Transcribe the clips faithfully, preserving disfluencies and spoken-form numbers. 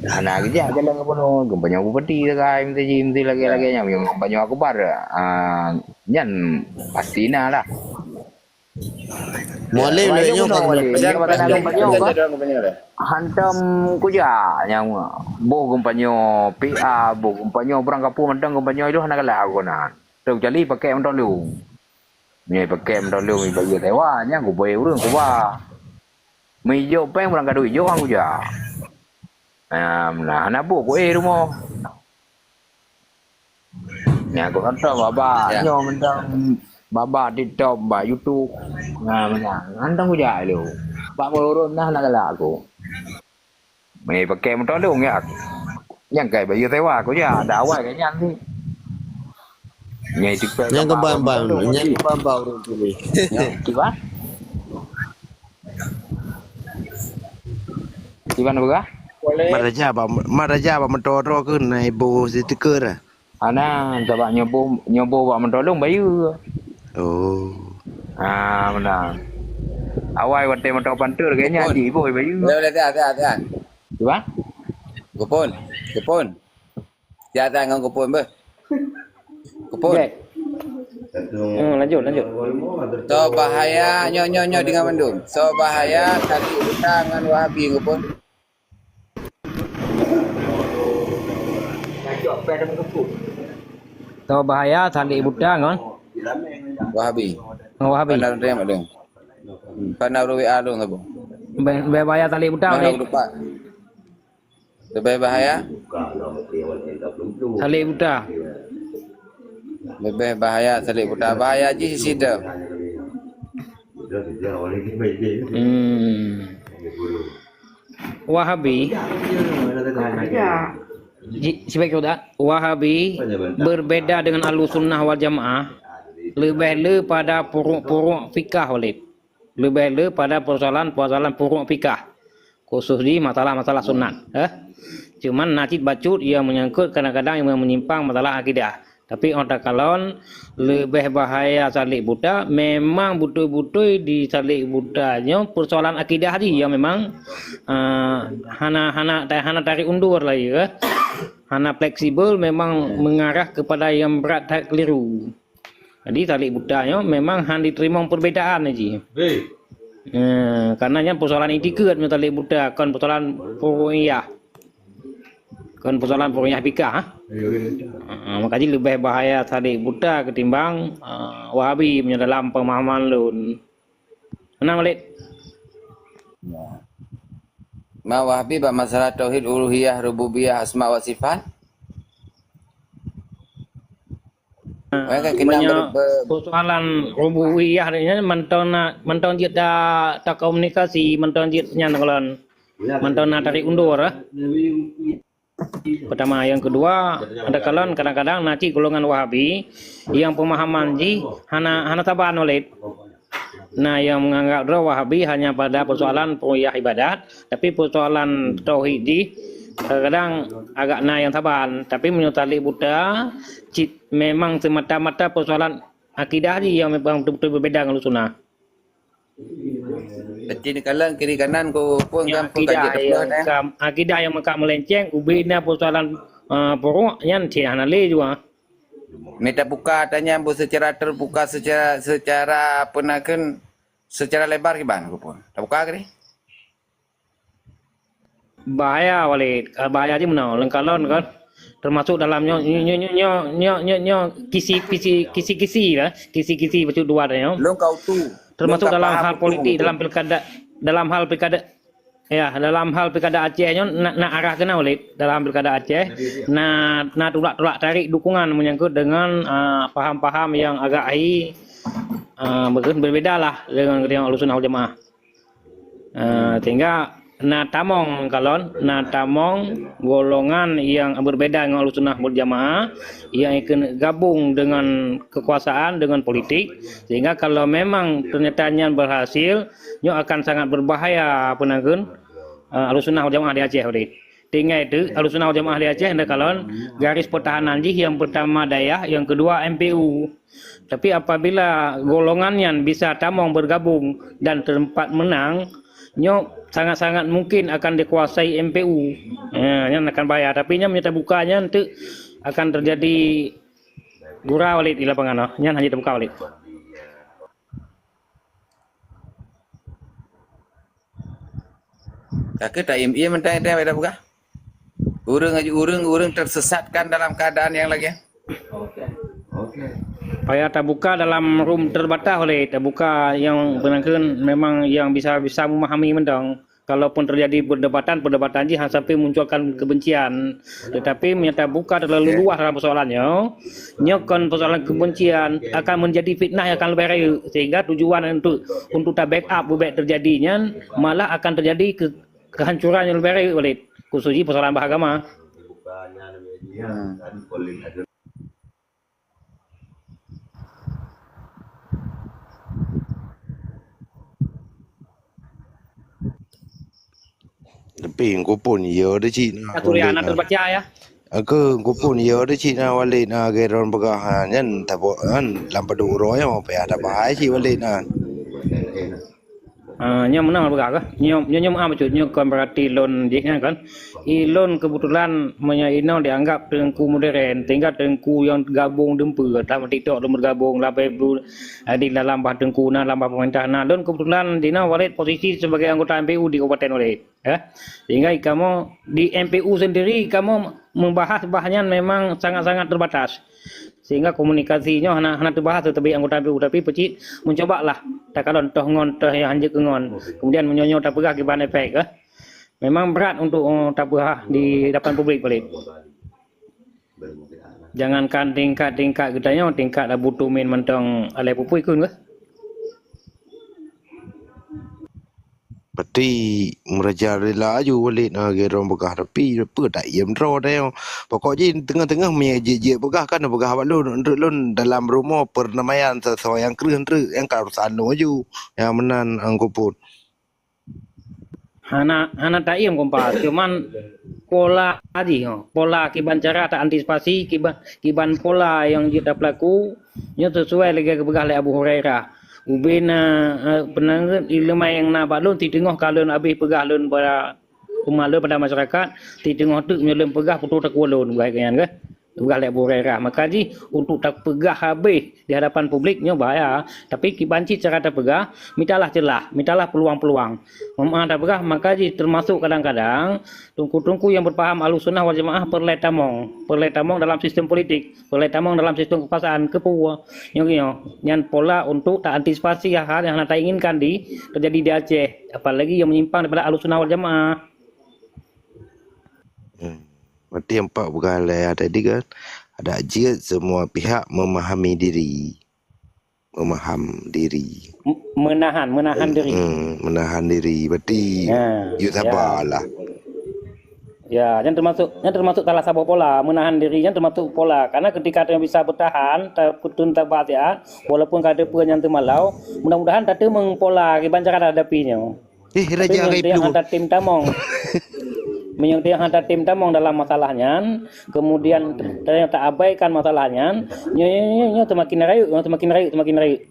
Hana geujak jalan gubernur, geumpanyang bupati sagai, meusti ji, meusti lagèe-lagèe nyan, geumpanyang akbar. Ah, nyan pasti na lah. Mualem lagèe nyoe ka geumpanyang. Hantom kujak nyang boh geumpanyang P A, boh geumpanyang barang kapur mantong geumpanyang itu hana galak aku na. Teukecuali pakèk meutolong. Meunyoe pakèk meutolong ibayeue sewa, nyan gubée ureueng kuba. Meujok péng barang ka duek jok han kujak. Nah, meunan hana buet ku éh rumoh. Nyan ku nonton babah nyoe mantong babah TikTok, bak YouTube. Nah, meunan. Mantong kujak lé. Bak meururôn nah hana galak aku. Mé pakèk meutolong ya. Nyang kai bayeue sewa aku ya, ada awai ka nyan ni. Nyai tipe nyang kembang bang, nyang kembang bang ureueng tuli. Kiban? Kiban apa? Mat raja bang, mat raja bang motor-motor ke naik bos stiker. Hana, sabab nyoe boh, nyoe boh bak meutolong bayeue. Oh. Ah, meunan. Awai watèe motor pantur kayaknya Gopon. Adik boh bayeue. Boleh, boleh, siap, siap, siap. Cuba? Gopon, Gopon. Siap, siap ngon Gopon beuh. Gopon. Jack. Hmm, lanjut, lanjut. So bahaya nyoe, nyoe, nyoe dengan mandum. So bahaya tali utang ngon Wahabi Gopon. Tau bahaya Salik Buta ngon Wahabi. Ngon Wahabi. Pandang Riam Adong. Pandang Rui Along sabo. Be-, be bahaya Salik Buta. Mana lupa? Lebih bahaya? Salik Buta. Lebih bahaya Salik Buta. Bahaya ji sida. Hmm. Wahabi ji-, sibek keu dah, Wahabi berbeda dengan Ahlussunnah wal Jamaah, leubeh le pada puruk-puruk fikah, Walid. Leubeh le pada persoalan-persoalan puruk fikah, khusus di masalah-masalah sunat, eh. Cuman na cit bacut nyang menyangkut kadang-kadang nyang menyimpang masalah akidah. Tapi óh takalon leubeh bahaya Salik Buta, memang beutôi-beutôi di Salik Buta nyoe persoalan akidah jih nyang memang, eh, hana, hana, hana tarik undur lagi, eh. Hana fleksibel, memang mengarah kepada nyang brat that keliru. Jadi Salik Buta nyoe memang han jiteurimong perbedaan jih. Eh, karena nyan persoalan itikeuet nyoe Salik Buta, kon persoalan furu'iyah. Kon persoalan furu'iyah fikah, ha? Iya, iya. Ha, maka jih leubeh bahaya Salik Buta ketimbang, eh, Wahabi meunyoe dalam pemahaman lôn. Meunan, Walid? Ya. Ma Wahabi bak masalah tauhid uluhiyah, rububiyah, asma wa sifat? Wah, kan kena meunyoe ber-, ber-, persoalan rububiyah ni, mantong na, mantong jeuet ta, takomunikasi, mantong jeuet nyan kalon. Mantong na tarik undur, eh. Pertama, nyang kedua, ada kalon kadang-kadang na cit golongan Wahabi nyang pemahaman jih hana, hana saban, Walid. Na nyang menganggap droe Wahabi hanya pada persoalan furu'iyah ibadat, tapi persoalan tauhid jih kadang-kadang agak na nyang saban. Tapi meunyoe Salik Buta, cit memang semata-mata persoalan akidah jih nyang memang beutôi-beutôi beubeda ngon Ahlussunnah. Berarti ni kalang kiri kanan ku pun ya, kan pun akidah kaji yang teploh, eh. Ka, akidah nyang meukat meulenceng, ubé na persoalan, eh, furu' nyan cit hana lé jua. Mita buka tanya bu secara terbuka, secara, secara apa nak kan, secara lebar kiban ku pun. Tabuka ke ni? Bahaya, Walid. Ah, bahaya jih meunoe. Lengkalon kan. Termasuk dalam nyoe, nyoe, nyoe, kisi-kisi, kisi-kisi lah. Kisi-kisi bacut dua tadi nyoe. Lôn ka utu. Termasuk dalam hal politik, dalam pilkada, dalam hal pilkada, ya, dalam hal pilkada Aceh nyoe, nak, nak arah keunoe, Walid. Dalam pilkada Aceh, na, na tulak-tulak tarik dukungan menyangkut dengan, ah, paham-paham yang agak hai, ah, mungkin berbeda lah dengan, dengan Ahlussunnah wal Jamaah. Ah, sehingga na tamong kalon, na tamong golongan yang berbeda dengan Ahlussunnah wal Jamaah yang ikut gabung dengan kekuasaan, dengan politik, sehingga kalau memang ternyata nyan berhasil, nyoe akan sangat berbahaya peunangkeun, ah, Ahlussunnah wal Jamaah di Aceh tadi. Tinggai teuk, Ahlussunnah wal Jamaah di Aceh na kalon garis pertahanan jih yang pertama dayah, yang kedua M P U. Tapi apabila golongan nyan bisa tamong bergabung dan teumpat menang, nyoe sangat-sangat mungkin akan dikuasai M P U. Ya, nyan akan bahaya. Tapi nyan meunyo tabuka nyan teuk akan terjadi gura Walid di lapangan, oh. Nyan hana tabuka Walid. Ka keuh ta-iem-iem mantong, mantong, mantong peugah. Ureueng aju ureueng, ureueng tersesatkan dalam keadaan yang lagi. Payah tabuka dalam room terbatas Walid, tabuka yang beunangkeun memang yang bisa, bisa memahami mantong. Kalaupun terjadi perdebatan, perdebatan jih hana sampai munculkan kebencian. Tetapi meunyo tabuka terlalu luas dalam persoalan nyoe, nyoe kon persoalan kebencian, akan menjadi fitnah yang akan lebih rayeuk. Sehingga tujuan untuk, untuk ta-backup bubek terjadi nyan malah akan terjadi ke-, kehancuran yang lebih rayeuk Walid. Khusus jih persoalan bahagama. Tapi Teungku Pon, ya deh cit na Walid na. Aku yang anak terbaca ya. Aku Teungku Pon, ya deh cit na Walid na Geron peugah, ha, nyan tabok kan lam padub uroe nyoe payah tabahai cit Walid na. Ah, nyoe meunan peugah kah? Nyoe, nyoe, nyoe meuah bacut, nyoe kon berarti lôn jih nyan kan. I lôn kebetulan meunyoe inoe dianggap teungku moderen, sehingga teungku nyang gabong dumpeue, lam TikTok lôn bergabong, lam Facebook, jadi dalam bah teungku na, lam bah pemerintah na. Lôn kebetulan dinoe Walid posisi sebagai anggota M P U di Kabupaten Walid. Ya. Sehingga kamoe di M P U sendiri, kamoe membahas bah nyan memang sangat-sangat terbatas. Sehingga komunikasi nyoe hana, hana teubahas teubiet anggota M P U, tapi peucit mencoba lah takalon toh ngon toh nyang hanjeuet keu ngon. Kemudian meunyoe nyoe tapeugah kiban efek, eh. Memang berat untuk, eh, tapeugah di hadapan publik Walid. Jangankan tingkat-tingkat geutanyoe, tingkat Abu Tumin mantong alai pupui kheun kah? Peti meurajalela aju Walid na Geron peugah, tapi peue ta-iem droe tanyoe. Pokok jih teungoh-teungoh meunyoe jeuet-jeuet peugah kan peugah bak lôn, nurot lôn dalam rumoh perdamaian sasoe nyang kreueh nurot nyang ka urusan lôn aju. Nyang meunan Teungku Pon. Hana, hana ta-iem kompa, cuman pola jih, oh. Pola kiban cara ta antisipasi, kiban, kiban pola nyang jeuet tapeulaku, nyoe sesuai lagèe geupeugah lé Abu Hurairah. Ubena, eh, peunangkeuet ileumèe nyang na bak lôn, siteungoh ka lôn abéh peugah lôn bak umat lôn pada masyarakat, siteungoh teuk meunyoe lôn peugah putôh takue lôn, peugah nyan keuh. Peugah lé Abu Hurairah. Maka jih untuk tapeugah habéh di hadapan publik nyoe bahaya. Tapi kiban cit cara tapeugah, mitalah ceulah, mitalah peuluang-peuluang. Meu'ah tapeugah, maka jih teumasok kadang-kadang teungku-teungku nyang beupaham Ahlussunnah wal Jamaah peureulèe tamong, peureulèe tamong dalam sistem politik, peureulèe tamong dalam sistem kekuasaan. Keupeue? Nyoe, nyoe, nyan pola untuk ta antisipasi hal-hal nyang hana tainginkan di, terjadi di Aceh, apalagi nyang menyimpang daripada Ahlussunnah wal Jamaah. Hmm. Berarti empat peugah lé tadi kan, adak jeuet semua pihak memahami diri. Memaham diri. M-, menahan, menahan diri. Hmm, menahan diri. Berarti ya, yuk ya. Sabarlah. Ya, nyan termasuk, nyan termasuk salah saboh pola, menahan diri nyan termasuk pola. Karena ketika ta bisa bertahan, ta-, putun tabah siat, walaupun ka teupeue nyang teumalau, mudah-mudahan tateumeung pola kiban cara tahadapi nyoe. Eh, tapi raja nyoe Gaib dia Lu. Hantar tim tamong. Meunyoe dia hantar tim tamong dalam masalah nyan, kemudian ternyata abaikan masalah nyan, nyoe, nyoe, nyoe, nyoe semakin rayeuk, nyoe semakin rayeuk, semakin rayeuk.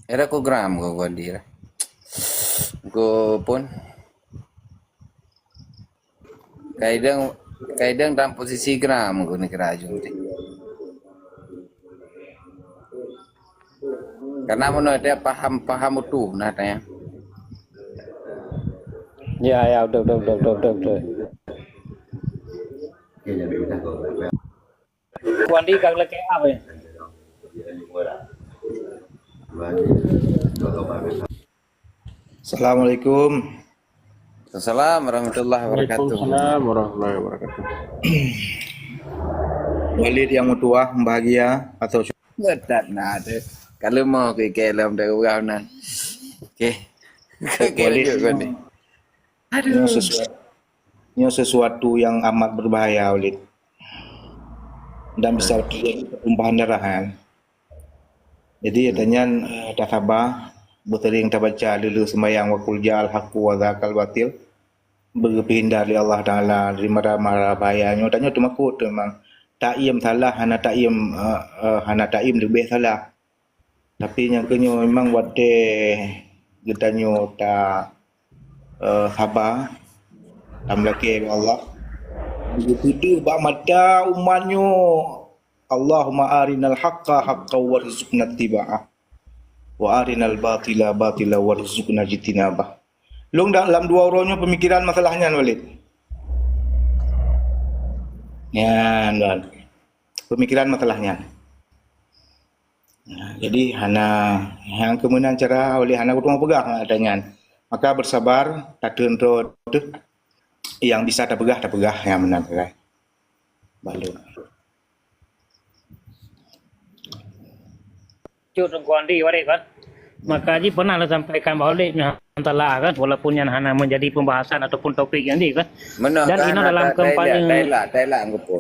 Era ku gram ko gua di lah. Ku pun. Kaideng, kaideng dalam posisi gram ku ni kira aju ni. Karena mana dia paham, paham utuh nah tanya. Ya, ya, betul, betul, betul, betul, betul, betul. Wan di ka lagèe apa ya? Assalamualaikum. Assalamualaikum warahmatullahi wabarakatuh. Waalaikumsalam warahmatullahi wabarakatuh. Walid yang meutuah, bahagia atau Betat na tu. Kalau mau ke ke dalam daerah nan. Okey. Okey, Walid lanjut, Wan. Aduh. Nyoe sesuatu, nyoe sesuatu yang amat berbahaya, Walid. Dan bisa terjadi pertumpahan darah, kan. Jadi, hmm, tanyan, eh, tasabah, beuseuring tabaca lheuh-lheuh seumayang, "Wa qul ja'al haqqu wa zahaqal batil." beupeuhindar lé Allah Taala dari mara-mara bahaya nyoe. Tanyoe teumakot memang taiem salah, hana taiem, eh, eh, hana taiem leubeh salah. Tapi nyang keunyoe memang watée geutanyoe ta, eh, saba, tameulakée bak Allah. Geupeudeuh bak mata umat nyoe, "Allahumma arinal haqqa haqqan warzuqna ittiba'ah, wa arinal batila batila warzuqna ijtinabah." Lôn dalam dua uroe nyoe pemikiran masalah nyan, Walid. Nyan, Wan. Pemikiran masalah nyan. Nah, jadi hana nyang keumeunan cara oleh hana kutueng peugah ngon ata nyan. Maka bersabar, tateun droe teuh nyang bisa tapeugah, tapeugah nyang meunan, kan. Balon. Cut Teungku Andi, Walid, kan? Maka jih pernah lôn sampaikan bak Walid nyan salah, kan, walaupun nyan hana menjadi pembahasan ataupun topik nyan di, kan? Meunoe Dan kan inoe dalam ada kampanye Thailand, Thailand, Thailand ke apa?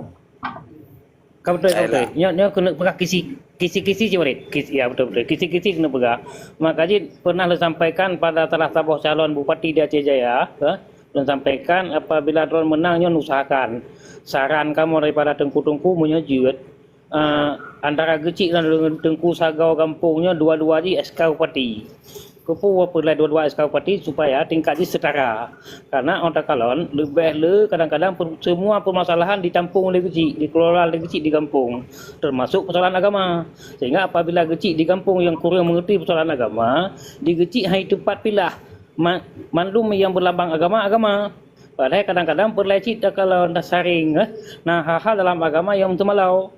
Ka beutôi, ka beutôi. Thailand. Nyoe, nyoe keuneuk peugah kisi, kisi-kisi cit, Walid. Kisi, ya, beutôi, beutôi. Kisi-kisi keuneuk peugah. Maka jih pernah lôn sampaikan pada salah saboh calon bupati di Aceh Jaya, eh, lôn sampaikan apabila droen meunang nyoe usahakan. Saran kamoe daripada teungku-teungku meunyoe jeuet, eh, antara Geuchik dan Teungku Sagau Gampông nyoe dua-dua jih S K bupati. Keupeue peureulée dua-dua S K bupati supaya tingkat jih setara. Karena 'oh takalon leubeh le kadang-kadang per-, semua permasalahan ditampung lé Geuchik, dikelola lé Geuchik di gampông, termasuk persoalan agama. Sehingga apabila Geuchik di gampông nyang kurang mengerti persoalan agama, di Geuchik hai teumpat pilah ma-, mandum nyang beulabang agama, agama. Padahai kadang-kadang peureulée cit takalon tasaring, eh, na hal-hal dalam agama nyang teumalau.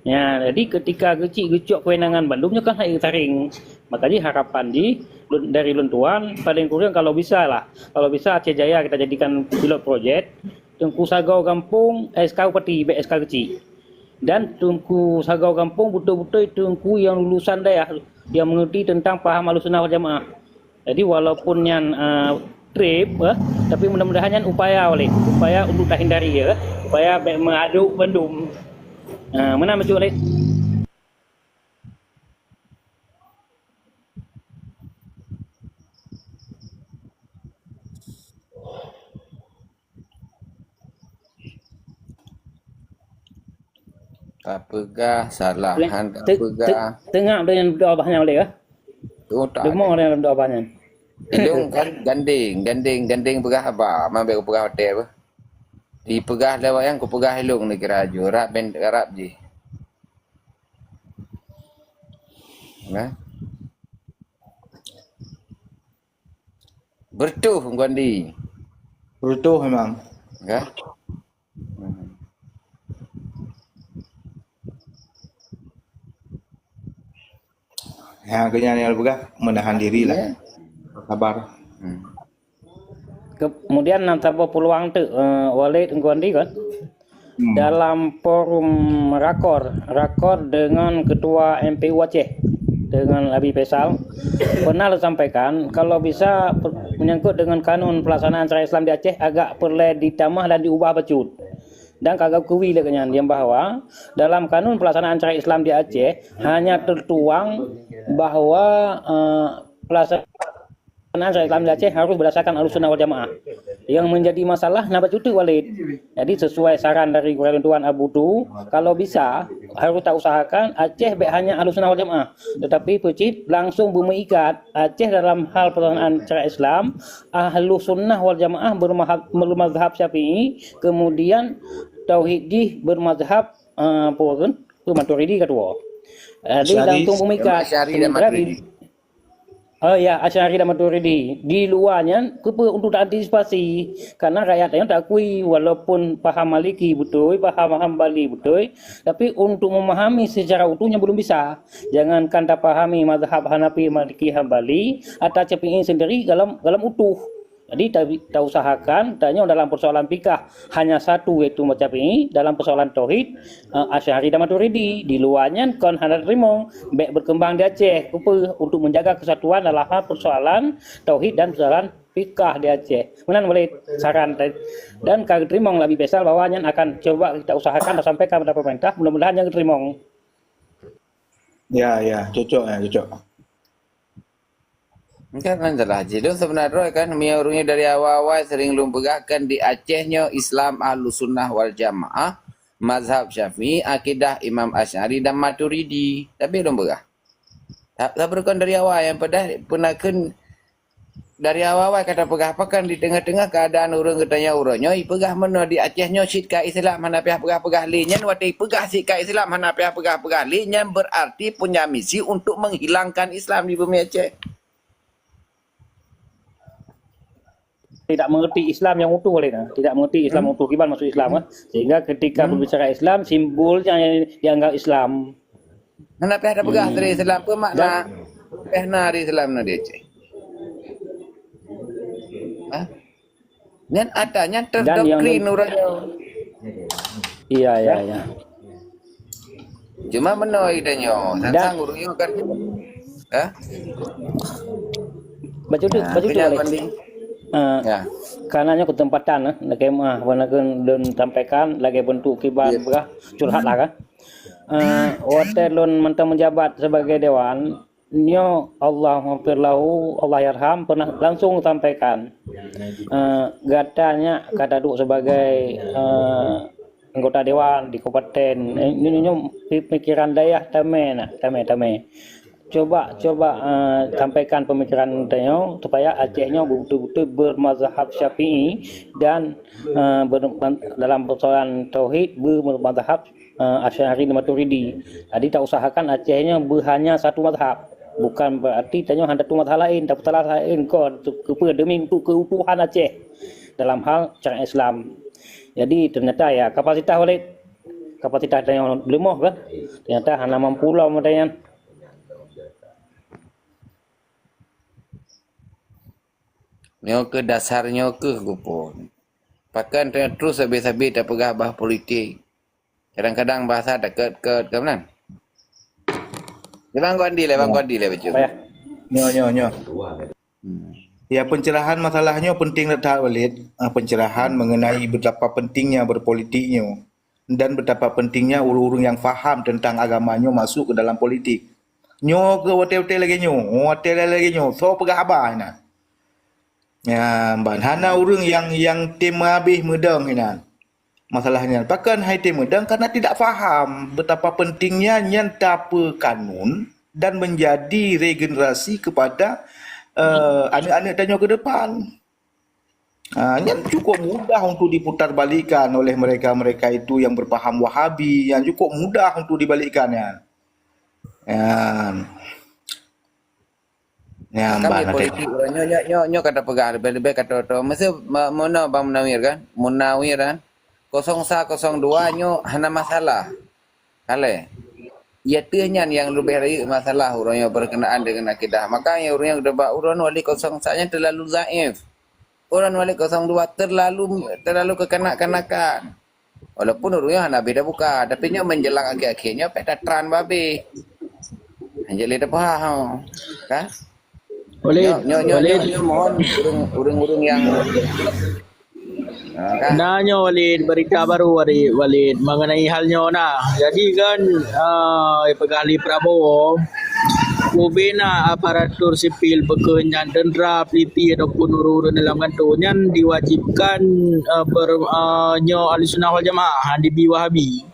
Ya, jadi ketika Geuchik geucok kewenangan bandum nyoe kan hai taring. Maka jih harapan jih lôn, dari lôn tuan, paling kurang kalau bisa lah, kalau bisa Aceh Jaya kita jadikan pilot project, Teungku Sagau Gampông S K bupati, bèk S K Geuchik. Dan Teungku Sagau Gampông beutôi-beutôi teungku yang lulusan dayah, yang mengerti tentang paham Ahlussunnah wal Jamaah. Jadi walaupun nyan, eh, trip, eh, tapi mudah-mudahan nyan upaya oleh, upaya untuk tahindari, ya, upaya bèk meuaduk bandum. Eh, meunan bacut oleh. Tapeugah salah, Boleh. han Te-, te-, tapeugah. Tengok dengan doa bah nyan boleh kah? Tu tak Demo ada. Dengan doa bah nyan. Ilung kan ganding, ganding, ganding peugah haba, mambek peugah hotel apa? Dipeugah lewat yang kupeugah ilung ni kira aju, rap ben rap ji. Nah. Bertuh Guandi. Bertuh memang. Ya. Hmm. Nyang keunyan nyang peugah menahan diri lah. Ya. Sabar. Hmm. Kemudian nan saboh peluang tu, eh, Walid Guandi kan? Hmm. Dalam forum rakor, rakor dengan Ketua M P U Aceh, dengan Abi Faisal, pernah lôn sampaikan, kalau bisa pe-, menyangkut dengan kanun pelaksanaan syariat Islam di Aceh agak perlu ditamah dan diubah bacut. Dan ka geuakui lé keunyan, yang bahwa dalam kanun pelaksanaan syariat Islam di Aceh hanya tertuang bahwa, eh, pelaksanaan syariat Islam di Aceh harus berdasarkan Ahlussunnah wal Jamaah. Yang menjadi masalah na bacut teuk Walid. Jadi sesuai saran dari gurée lôn tuan Abu Tu, kalau bisa harus tausahakan Aceh bèk hanya Ahlussunnah wal Jamaah, tetapi peucit langsung beumeuikat Aceh dalam hal pelaksanaan syariat Islam, Ahlussunnah wal Jamaah bermazhab, bermazhab Syafi'i, kemudian tauhid jih bermazhab, eh, apa kan? Maturidi ketua. Jadi Asy'ari, langsung beumeuikat. Asy'ari dan Sementara di Maturidi. Oh ya, Asy'ari dan Maturidi. Di luwa nyan, keupeue untuk taantisipasi? Karena rakyat nyan taakui, walaupun paham Maliki beutôi, paham Hambali beutôi, tapi untuk memahami secara utuhnya belum bisa. Jangankan tapahami mazhab Hanafi, Maliki, Hambali, ata Syafi'i sendiri dalam, dalam utuh. Jadi, ta-, tausahakan, tanyoe dalam persoalan fikah hanya satu, yaitu mazhab Syafi'i, dalam persoalan tauhid, eh, Asy'ari dan Maturidi. Di luwa nyan kon hana teurimong, bèk berkembang di Aceh. Keupeue? Untuk menjaga kesatuan dalam hal persoalan tauhid dan persoalan fikah di Aceh. Meunan boleh saran tadi. Dan ka teurimong lé Abi Faisal bahwa nyan akan coba kita usahakan dan sampaikan kepada pemerintah, mudah-mudahan nyan teurimong. Ya, ya, cocok ya, cocok. Kan, kan salah. Jadi, sebenarnya kan, meunyoe ureuëng dari awai-awai sering lôn peugah kan di Aceh nyoe Islam Ahlus Sunnah wal Jamaah, mazhab Syafi'i, akidah Imam Asy'ari dan Maturidi. Tapi lôn peugah. Tak, tak beureukan dari awai, nyang peugah peunakeun dari awai-awai ka tapeugah pakan di teungoh-teungoh keuadaan ureuëng geutanyoe uroe nyoe, ipeugah meunoe di Aceh nyoe cit ka Islam hana piah peugah-peugah lé. Nyan watée ipeugah cit ka Islam hana piah peugah-peugah lé, nyan beurarti punya misi untuk menghilangkan Islam di bumi Aceh. Tidak mengerti Islam yang utuh oleh, tidak mengerti Islam Hmm. utuh, kiban maksud Islam, kan? Sehingga ketika Hmm. berbicara Islam, simbolnya yang dianggap Islam. Hana payah tapeugah Hmm. dari Islam, apa makna? Dan Payah na dari Islam na di Aceh. Hah? Nyan ata, nyan Dan yang terdoktrin urang nyoe. Iya, iya, iya. Cuma meunoe ida nyoe, Tantang ureuëng nyoe kan. Hah? Bacut tu, Nah, bacut tu kena balik. Bandi. Ah, Ya. Karena nyoe kesempatan, eh, lagée mah, warna keu lôn sampaikan, lagi bentuk kiban Ya. berah, curhat lah kan. Eh, watée lôn mantong menjabat sebagai dewan, nyoe Allah maghfir lahu, Allah yarham, pernah langsung sampaikan. Eh, gata nyak ka taduek sebagai, eh, anggota dewan di kabupaten. Eh, nyoe, nyoe, nyoe pi-, pikiran dayah tamé nak, tamé, tamé. Coba, coba, eh, sampaikan pemikiran tanyoe supaya Aceh nyoe betul-betul bermazhab Syafi'i dan, eh, ber-, dalam persoalan tauhid bermazhab, eh, Asy'ari dan Maturidi. Jadi tak usahakan Aceh nyoe be-, hanya satu mazhab. Bukan berarti tanyoe hana satu mazhab lain, tapi salah lain kon keupeue demi untuk keutuhan Aceh dalam hal syariat Islam. Jadi ternyata ya kapasitas Walid, kapasitas tanyoe leumoh kan. Ternyata hana mampu lom tanyoe. Nyoe keuh dasar nyoe keuh gupon. Pakon teungoh terus sabe-sabe tapeugah bah politik. Kadang-kadang bahasa takot-kot ka meunan. Bang Kondi lé, Bang Kondi lé bacut. Payah. Nyoe, nyoe, nyoe. Hmm. Ya, pencerahan masalah nyoe penting that Walid. Ah, pencerahan mengenai betapa pentingnya berpolitik nyoe dan betapa pentingnya ureuëng-ureuëng yang faham tentang agama nyoe masuk ke dalam politik. Nyoe keuh watée-watée lagée nyoe, watée lagée nyoe, soe peugah haba inan. Ya, ban hana ureuëng yang, yang tem habéh meudong inan. Masalah nyan, pakon hai tem meudong karena tidak faham betapa pentingnya nyan tapeukanun dan menjadi regenerasi kepada, eh, aneuk-aneuk tanyoe ke depan. Ah, nyan cukup mudah untuk diputarbalikkan oleh mereka-mereka itu yang berpaham Wahabi, yang cukup mudah untuk dibalikkan nyan. Nyan. Nyan, Kami bah, nanti. Politik uroe nyoe, nyoe, nyoe, nyoe ka tapeugah leubeh-leubeh ka tapeugah. Meusti ma-, meunoe Bang Munawir kan? Munawir kan? Kosong sa, kosong dua nyoe hana masalah. Kalée. Ya teuh nyan nyang leubeh rayeuk masalah uroe nyoe berkenaan dengan akidah. Maka nyang uroe nyoe geuba uroe nyoe wali kosong sa nyan terlalu zaif. Uroe nyoe wali kosong dua terlalu, terlalu kekanak-kanakan. Walaupun ureuëng nyoe hana habéh tabuka, tapi nyoe menjelang akhir-akhir nyoe pih tatran babeh. Jadi tapeugah, kan? Walid, Nyoe, nyoe, nyoe, Walid. Nyoe, nyoe mohon ureuëng, ureuëng-ureuëng yang, ha, kan? Nah, nyoe Walid, berita baru Walid, Walid mengenai hal nyoe nah. Jadi kan, ah, peugah lé Prabowo, ubena aparatur sipil beukeunyan tentera, polisi ataupun ureuëng-ureuëng dalam kanto nyan diwajibkan, eh, ber-, eh, nyoe Ahlussunnah wal Jamaah, han dibi Wahabi.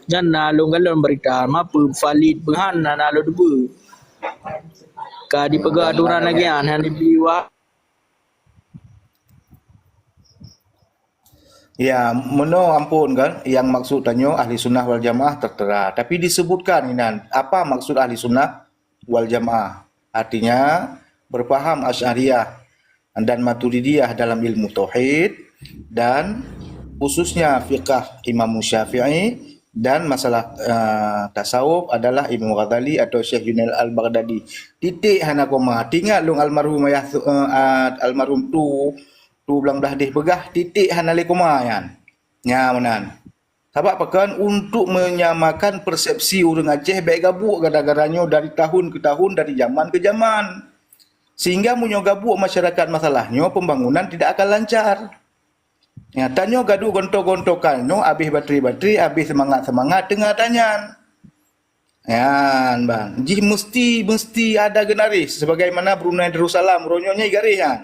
Nyan na lôn galon berita, mapeue valid peuhan na, na lôn deube. Ka dipeugah aturan lagée nyan, han dibi Wah-, Ya, meunoe amphon kan, yang maksud tanyoe Ahli Sunnah wal Jamaah tertera. Tapi disebutkan inan, apa maksud Ahli Sunnah wal Jamaah? Artinya, berpaham Asy'ariyah dan Maturidiyah dalam ilmu tauhid, dan khususnya fiqah Imam Syafi'i, dan masalah, eh, tasawuf adalah Imam Ghazali atau Syekh Junaid Al-Baghdadi. Titik hana koma. Teuingat lôn almarhum ayah, eh, almarhum tu, tu blang blah deh peugah, titik hana lé koma nyan. Nya meunan. Sabab pakon? Untuk menyamakan persepsi ureuëng Aceh bék gabuek gara-gara nyoe dari tahun ke tahun, dari zaman ke zaman. Sehingga meunyoe gabuek masyarakat masalah nyoe, pembangunan tidak akan lancar. Ya, tanyoe gaduek gontok-gontokan nyoe, habéh batri-batri, habéh seumangat-seumangat teungoh tanyan. Nyan, ban. Jih mesti, mesti ada geunaréh sebagaimana Brunei Darussalam. Uroe nyoe nyan garéh nyan.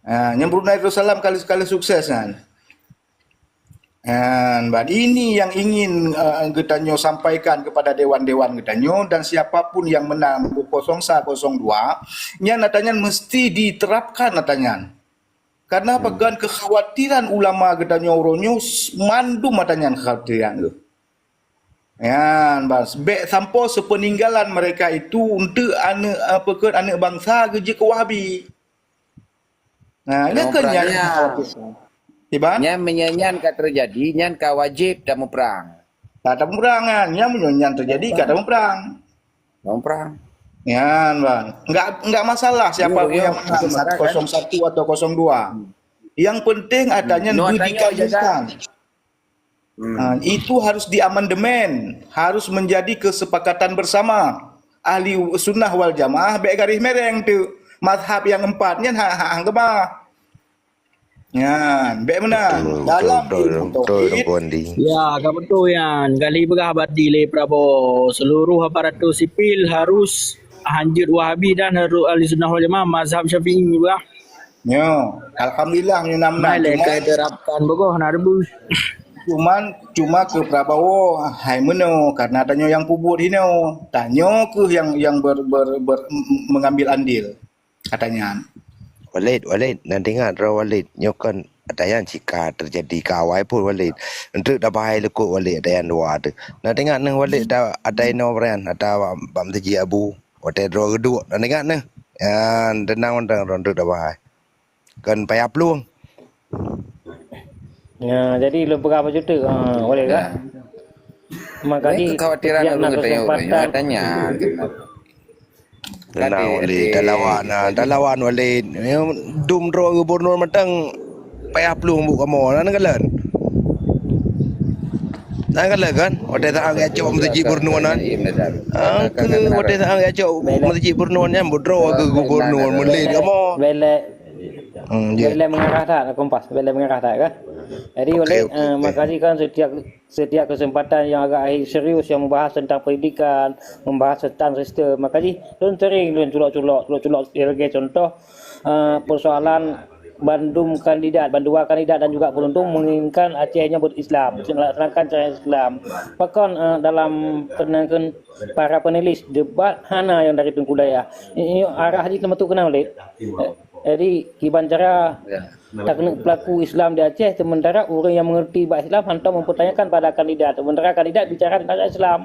Ha, nyang Brunei Darussalam ka lheueh, ka lheueh sukses nyan. Nyan, ban. Ini yang ingin, eh, geutanyoe sampaikan kepada dewan-dewan geutanyoe dan siapa pun yang menang kosong sa, kosong dua, nyan ata nyan mesti diterapkan ata nyan. Karena apa? Kon kekhawatiran ulama geutanyoe uroe nyoe, mandum ata nyan kekhawatiran tu. Nyan, bas, bèk sampoe sepeninggalan mereka itu untuk aneuk, apa, kon aneuk bangsa geujeuet keu Wahabi. Nah, nyan keuh nyan. Iban? Nyan meunyoe nyan ka teujadi, nyan ka wajéb tamuprang. Ka tamuprang nyan. Nyan meunyoe nyan teujadi, ka tamuprang. Tamuprang. Nyan, ban. Enggak, enggak masalah siapa pun yang menang, kosong satu atau kosong dua. Yang penting ata nyan beu dikawinkan. Hmm. Ha, itu harus diamandemen, harus menjadi kesepakatan bersama. Ahli sunnah wal jamaah bèk garéh mereng tu. Mazhab yang empat nyan hak, hak hang keubah. Nyan, bèk meunan. Betul, betul, betul, betul, betul, Tuan Andi. Ya, ka beutôi nyan. Kali peugah badi lé Prabowo, seluruh aparatur sipil harus hanjeuet Wahabi dan harus ahli sunnah wal jamaah mazhab Syafi'i peugah. Nyo, alhamdulillah nyoe na meunan. Mai lé ka diterapkan begoh na rebus. Cuman, cuma keu Prabowo hai meunoe karena tanyoe nyang peubuet hinoe. Tanyoe keuh nyang, nyang ber, ber, ber, mengambil andil. Ata nyan. Walid, Walid, na teuingat droe Walid. Nyoe kon ata nyan cit ka teujadi ka awai phon Walid. Enteuk tabahai likot Walid ata nyan dua tu. Na teuingat neuh Walid ata, ata inoe Brian, ata bak, bak meuseujid Abu. Watèe droe geuduek, na teuingat neuh. Nyan teunang mantong droe enteuk tabahai. Kon payah plueng. Ya, jadi lôn peugah bacut teuk, ha, boleh tak? Maka di kekhawatiran setiap aku na tanya, kesempatan. Tanya. Tenang, Walid. Dah lawan, ha, dah lawan, Walid. Ya, dum droe gubernur mantong payah plueng buet kamoe. Nan kalon. Nan kalon kan? Watèe saat geujak cok meuseujid gubernur nan. Ah, ke watèe saat geujak cok meuseujid gubernur nyan, buet droe keu gubernur, meulen kamoe. Bèk lé, hmm, ya. Bèk lé mengarah that, Kompas. Bèk lé mengarah that, kan? Jadi, okey, oleh, okey, eh, okey. Makajih kan setiap, setiap kesempatan yang agak serius yang membahas tentang pendidikan, membahas tentang sistem, makajih lôn sering lôn culok-culok, culok-culok sebagai contoh, eh, persoalan bandum kandidat, bandua kandidat dan juga penuntung menginginkan Aceh nyoe beurislam, melaksanakan syariat Islam. Pakon, eh, dalam penangkeun para panelis debat hana yang dari Teungku Dayah. Ini arah jih teuma tu kenal lé. Jadi, kiban cara takeuneuk pelaku Islam di Aceh, sementara ureueng yang mengerti bak Islam hantom mempertanyakan pada kandidat. Sementara kandidat bicara tentang Islam.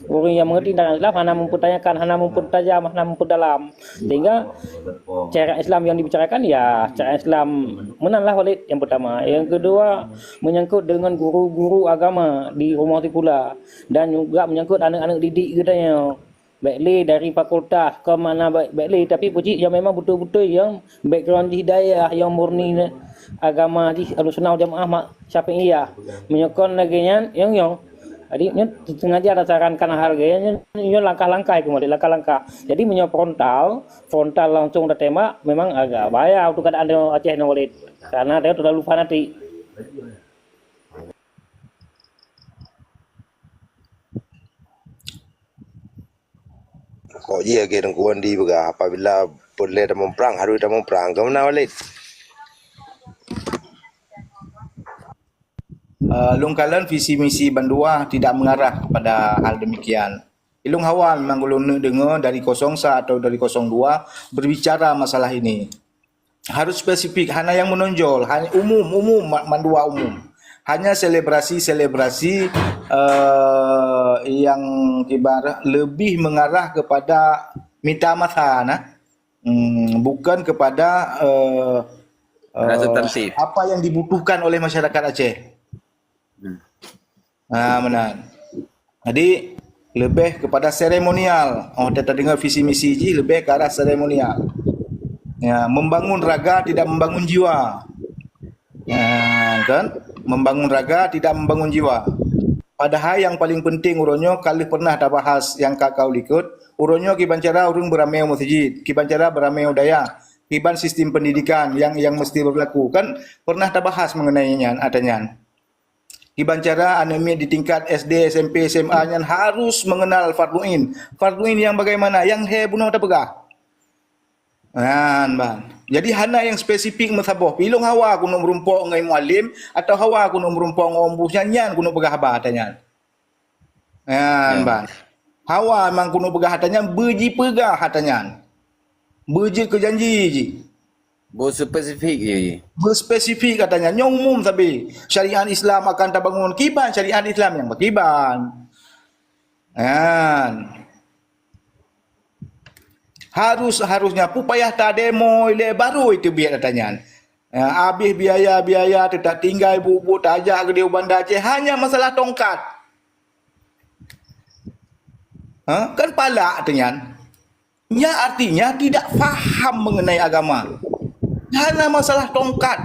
Ureueng yang mengerti tentang Islam hana mempertanyakan, hana mempertajam, hana memperdalam. Sehingga cara Islam yang dibicarakan, ya, cara Islam meunan lah Walid yang pertama. Yang kedua, menyangkut dengan guru-guru agama di rumoh sikula dan juga menyangkut aneuk-aneuk didik geutanyoe. Bèk lé dari fakultas, ke mana bèk, bèk lé, tapi peucit yang memang beutôi-beutôi yang background jih dayah, yang murni agama jih Ahlussunnah wal Jamaah mak Syafi'iyah. Meunyoe kon lagèe nyan, nyang, nyang. Jadi, nyoe sengaja tasarankan hal gaya nyoe, nyoe langkah-langkah keumalé, langkah-langkah. Jadi, meunyoe frontal, frontal langsung tatembak, memang agak bahaya untuk keadaan Aceh nyoe, Walid. Karena dia terlalu fanatik. Kok jih lagèe Teungku Andi peugah, apabila peureulèe tamong prang, harôh tamong prang. Keu meunan Walid? Eh, lôn kalon visi misi bandua tidak mengarah kepada hal demikian. Ilung hawa memang ulôn deungoe dari kosong sa atau dari kosong dua berbicara masalah ini. Harus spesifik, hana nyang menonjol, hanya umum, umum, ma-, mandua umum. Hanya selebrasi-selebrasi, eh, yang ibarat lebih mengarah kepada mita masa, nah. Hmm, bukan kepada, eh, eh, apa yang dibutuhkan oleh masyarakat Aceh. Hmm. Ha, meunan. Jadi, lebih kepada seremonial. Oh, ta-, tadeungoe visi misi jih lebih ke arah seremonial. Ya, membangun raga tidak membangun jiwa. Ya, kan? Membangun raga tidak membangun jiwa. Padahai nyang paling penting uroe nyoe ka lheueh pernah tabahas nyang ka kaeu likot. Uroe nyoe kiban cara ureueng beuramé u meuseujid, kiban cara beuramé u dayah, kiban sistem pendidikan nyang, nyang mesti berlaku. Kan pernah tabahas mengenai nyan, ata nyan. Kiban cara aneuk miet di tingkat S D, S M P, S M A nyan harus mengenal fardhu ain. Fardhu ain nyang bagaimana? Nyang lhèe bunoe tapeugah. Nyan ban. Jadi hana nyang spesifik meusaboh. Ilôn hawa keuneuk meurumpok ngon mualim atau hawa keuneuk meurumpok ngon ôn buet nyan, nyan keuneuk peugah haba ata nyan. Nyan ban. Hawa memang keuneuk peugah ata nyan, beujipeugah ata nyan. Beujeuet keu janji jih. Beuspesifik jih. Beuspesifik ata nyan. Nyoe umum sabe. Syariat Islam akan tabangun. Kiban syariat Islam nyang bak kiban. Nyan. Harus, harusnya peue payah tademo ilèe barô iteubiet ata nyan. Ya, habéh biaya-biaya, teutab tinggai buet-buet, tajak keudéh u Banda Aceh, hanya masalah tongkat. Ha? Kan palak ata nyan. Nyan artinya tidak faham mengenai agama. Hana masalah tongkat.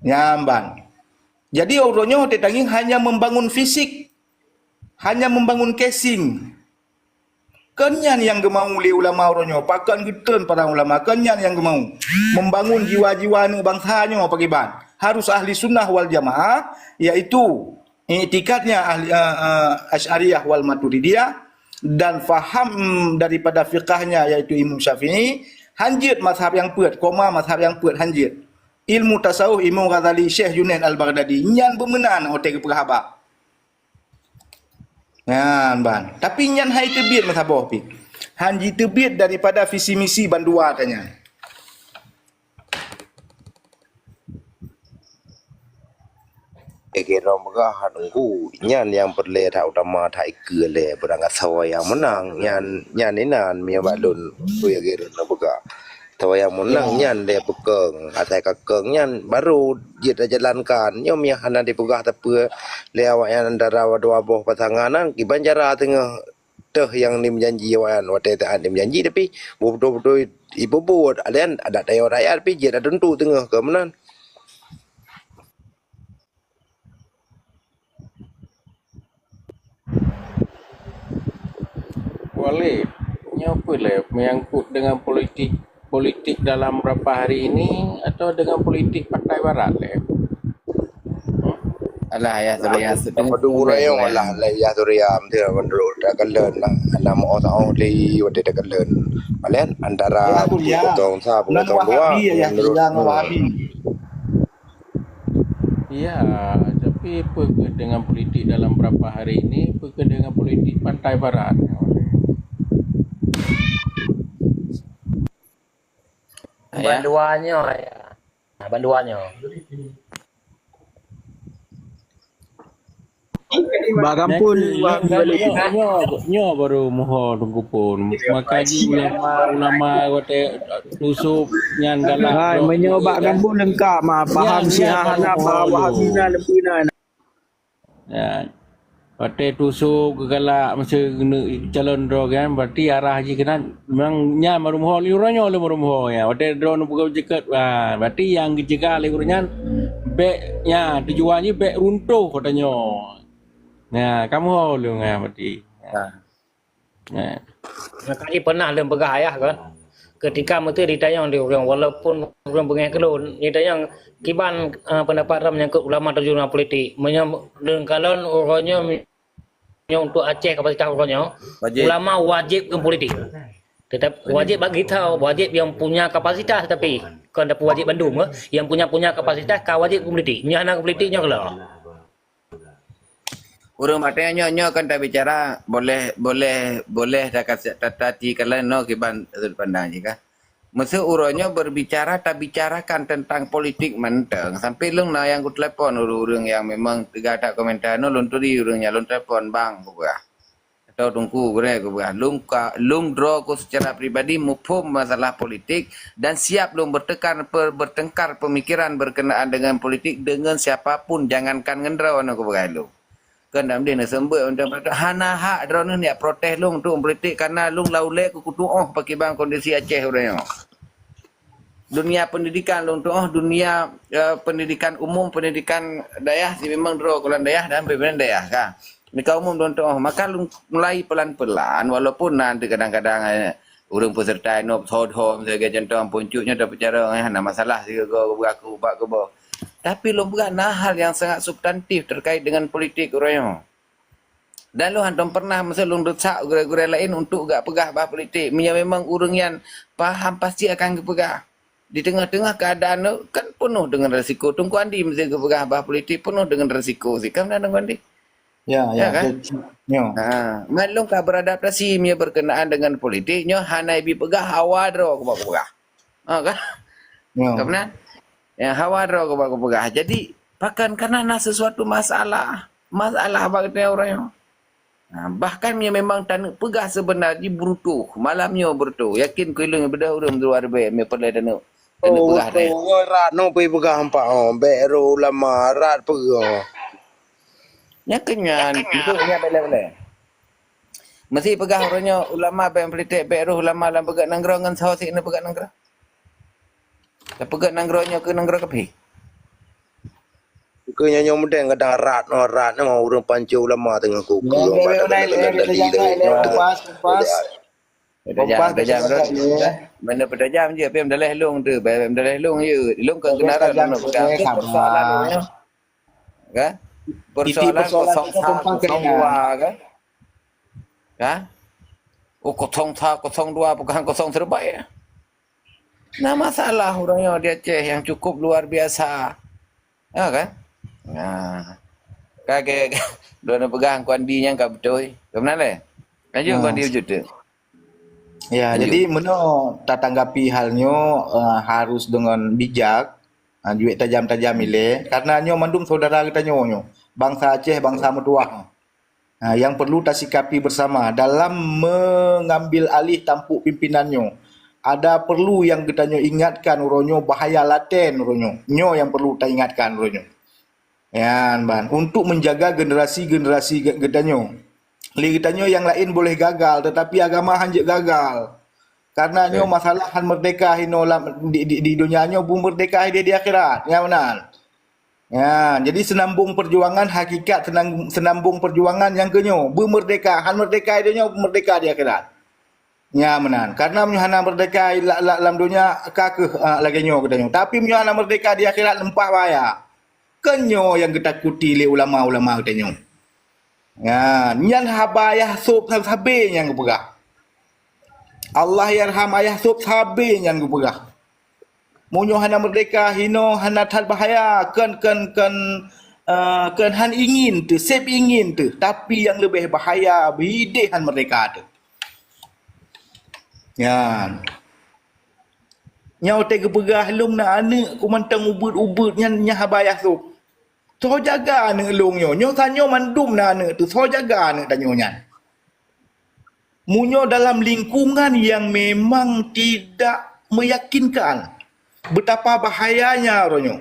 Nyan ban. Jadi, uroe nyoe teutangieng hanya membangun fisik. Hanya membangun casing. Kon nyan nyang geumau lé ulama uroe nyoe, pakon geutreun para ulama, kon nyan nyang geumau. Membangun jiwa-jiwa aneuk bansa nyoe pakriban. Harus ahli sunnah wal jamaah, yaitu i'tikadnya ahli, eh, eh, Asy'ariyah wal Maturidiyah, dan faham daripada fiqahnya, yaitu Imam Syafi'i, hanjeuet mazhab nyang peuet, koma mazhab nyang peuet hanjeuet. Ilmu tasawuf Imam Ghazali, Syekh Junaid Al-Baghdadi, nyan beumeunan watèe geupeugah haba. Nyan ban. Tapi nyan hai teubiet meusaboh pih. Han jiteubiet daripada visi misi bandua ata nyan. Eh, kira peugah teungku, nyan nyang peureulèe that utama that ikeue lé beurangkasoe nyang meunang. Nyan, nyan inan meunyoe bak lôn, peue nyang kira peugah. Tawayang meunang nyan lé peukong, asai ka kong nyan barô jeuet tajalankan. Nyoe meuh hana jipeugah sapeue lé awaknyan antara dua boh pasangan nyan, kiban cara teungoh teuh nyang jimeujanji awaknyan. Watèe saat jimeujanji tapi beutôi-beutôi jipeubuet. Alèh nyan adat ayoe rakyat pih jeuet tateuntu teungoh keu meunan. Walid, nyoe peue lé menyangkut dengan politik, politik dalam berapa hari ini atau dengan politik Pantai Barat lé? Alah, ya, Surya, sedang Apa tu urang yang alah, lah, ya, Surya, dia menurut dah kalian lah. Nama orang tahu di, dia dah kalian. Kalian antara Ya, Surya. Kosong satu, Nan kosong dua, Wahabi ya, ya, menurut Surya ngon Wahabi. Ya, tapi apa ke dengan politik dalam berapa hari ini, apa ke dengan politik Pantai Barat? Ya. Bandua nyoe, ya. Ha, bandua nyoe. Bak gampun, nyoe, nyoe, nyoe, nyoe baru muho Teungku Pon. Maka ji ulama, ulama watèe tusok nyan galak. Hai, meunyoe bak gampun leungkap mah, paham Syiah hana, paham Wahabi na, leupeu na. Ya. Watèe tusok geugalak masa keuneuk calon droe kan, berarti arah jih keunan memang nyan baru muho lé uroe nyoe lé baru muho nyan. Watèe droe neupeugah jeuket, ha, berarti nyang geucegah lé uroe nyan bèk, ya, tujuan jih bèk runtoh kota nyoe. Nah, kamoe lôn, ha, berarti. Ha. Nah. Maka jih pernah lôn peugah ayah kan, ketika meuteue ditanyong di ureueng, walaupun ureueng beungèh keu lôn, ditanyong kiban, eh, pendapat droe menyangkut ulama terjun dalam politik. Meunyoe lôn kalon uroe nyoe, nyoe untuk Aceh kapasitas uroe nyoe, Wajib. Ulama wajib keu politik. Tetap wajib bagi tahu, wajib yang punya kapasitas tapi kon tapi wajib bandum ke, yang punya punya kapasitas ka wajib keu politik. Nyoe hana keu politik nyoe keulok. Ureueng batèe nyoe, nyoe kan tabicara boleh, boleh, boleh takasi-, tatati kalian nyoe kiban sudut pandang jih kah. Meuseu uroe nyoe berbicara, tabicarakan tentang politik mantong. Sampai lôn na nyang kutelepon ureueng-ureueng nyang memang teuga that komentar nyoe, lôn turi ureueng nyan, lôn telepon, "Bang," kupeugah. Atau Teungku, gurèe, kupeugah, lôn ka, lôn droe ku secara pribadi muphom masalah politik dan siap lôn bertekar, per-, bertengkar pemikiran berkenaan dengan politik dengan siapa pun, jangankan ngon droeneuh, kupeugah lôn. Kon dam deh neuseumbeuet macam tu. Hana hak droeneuh neujak protes lôn untuk politik, karena lôn lam ulèe ku kutuoh pakriban kondisi Aceh uroe nyoe. Dunia pendidikan lôn tuoh, dunia, eh, pendidikan umum, pendidikan dayah, si memang droe keulan dayah dan pimpinan dayah ka. Meunyoe ka umum lôn tuoh, maka lôn mulai pelan-pelan, walaupun na kadang-kadang, eh, Ureuëng peserta inoe, soe-soe, misalnya contoh, Ampon Cut nyoe tapeucara, eh, hana masalah sigoe-goe geupeugah keu ubak keuboh. Tapi lôn peugah na hal nyang sangat substantif terkait dengan politik uroe nyoe. Dan lôn hántom pernah masa lôn desak gurée-gurée laén untuk gak peugah bah politik. Meunyoe memang ureuëng nyan paham, pasti akan geupeugah. Di teungoh-teungoh keuadaan nyoe kan penuh dengan resiko. Teungku Andi mesti geupeugah bah politik penuh dengan resiko sih. Kan Teungku Andi? Ya, ya, ya, kan? Betul. Ya. Ha, maklum ka beradaptasi meunyoe berkenaan dengan politik, nyoe hana ibi peugah hawa droe keubah-keubah. Ha, kan? Ya. Ka meunan? Ya, hawa droe keubah-keubah. Jadi, pakon kana na sesuatu masalah. Masalah bak geutanyoe uroe nyoe. Ha, bahkan meunyoe memang taneuk peugah seubeunar jih beureutoh, malam nyoe beureutoh. Yakin keu lôn beudôh ureuëng dua ribée meunyoe peureulée taneuk, taneuk peugah teuh. Nyoe rat nyoe pih peugah empat, oh, bék roh ulama, rat peugah. Nyang keu nyan, untuk nyan beleh-beleh. Mesti peugah uroe nyoe ulama bék politik, bék roh ulama lam peugét nanggroe ngon saho sik na peugét nanggroe. Lam peugét nanggroe nyoe keu nanggroe keuphé. Keu nyoe nyoe mudeng kadang rat nyoe, rat nyoe ureuëng pancôh ulama teungoh kuku. Nyoe, nyoe, nyoe, nyoe, nyoe, nyoe, nyoe, nyoe, nyoe, nyoe, nyoe, nyoe, nyoe, nyoe, Peutajam, peutajam, peutajam. Mana peutajam je, peutajam dalam lông tu, peutajam dalam lông je. Lông kan kenaran lông tu. Persoalan lông tu. Kan? Persoalan kosong satu, kosong dua kan? Kan? Oh, kosong satu, kosong dua bukan kosong terbaik ya. Nah, masalah orang yang di Aceh yang cukup luar biasa. Ya kan? Nah. Kage, dua pegang kuandi nyang ka betul. Kemana le? Lanjut kuandi wujud tu. Ya, jadi meunoe tatanggapi hal nyoe, eh, harus dengan bijak, ha, juek tajam-tajam ilée, karena nyoe mandum saudara geutanyoe nyoe, bangsa Aceh, bangsa meutuwah. Ha, yang perlu tasikapi bersama dalam mengambil alih tampuk pimpinan nyoe. Ada perlu yang geutanyoe ingatkan uroe nyoe bahaya laten uroe nyoe. Nyoe yang perlu taingatkan uroe nyoe. Nyan ban, untuk menjaga generasi-generasi ge-, geutanyoe. Lé geutanyoe nyang laén boleh gagal, tetapi agama han jeuet gagal. Karena nyoe masalah han merdeka hinoe lam di, di, di donya nyoe, beumeurdeka di, di akhirat. Nyan meunan. Nyan, jadi senambung perjuangan, hakikat senang-, senambung perjuangan nyang keu nyoe, beumeurdeka, han merdeka di donya, beumeurdeka di akhirat. Nya meunan. Karena meunyoe hana merdeka la-, la-, lam donya, ka kheueh, ah, lagée nyoe geutanyoe. Tapi meunyoe hana merdeka di akhirat, leumpah bahaya. Kon nyoe nyang geutakuti lé ulama-ulama geutanyoe. Nya, nyan haba Ayah Sop sabe nyang geupeugah. Allahyarham Ayah Sop sabe nyang geupeugah. Meunyoe hana merdeka, hinoe hana that bahaya, kon, kon, kon, eh, kon han ingin teuh, seb ingin teuh. Tapi nyang leubeh bahaya, bideh han merdeka teuh. Nyan. Nyoe watée geupeugah lông na aneuëk ku mantong ubeut-ubeut nyan, nyan haba Ayah Sop. Soe jaga aneuëk lông nyoe? Nyoe tanyoe mandum na aneuëk teuh, soe jaga aneuëk tanyoe nyan? Meunyoe dalam lingkungan yang memang tidak meyakinkan, betapa bahayanya uroe nyoe.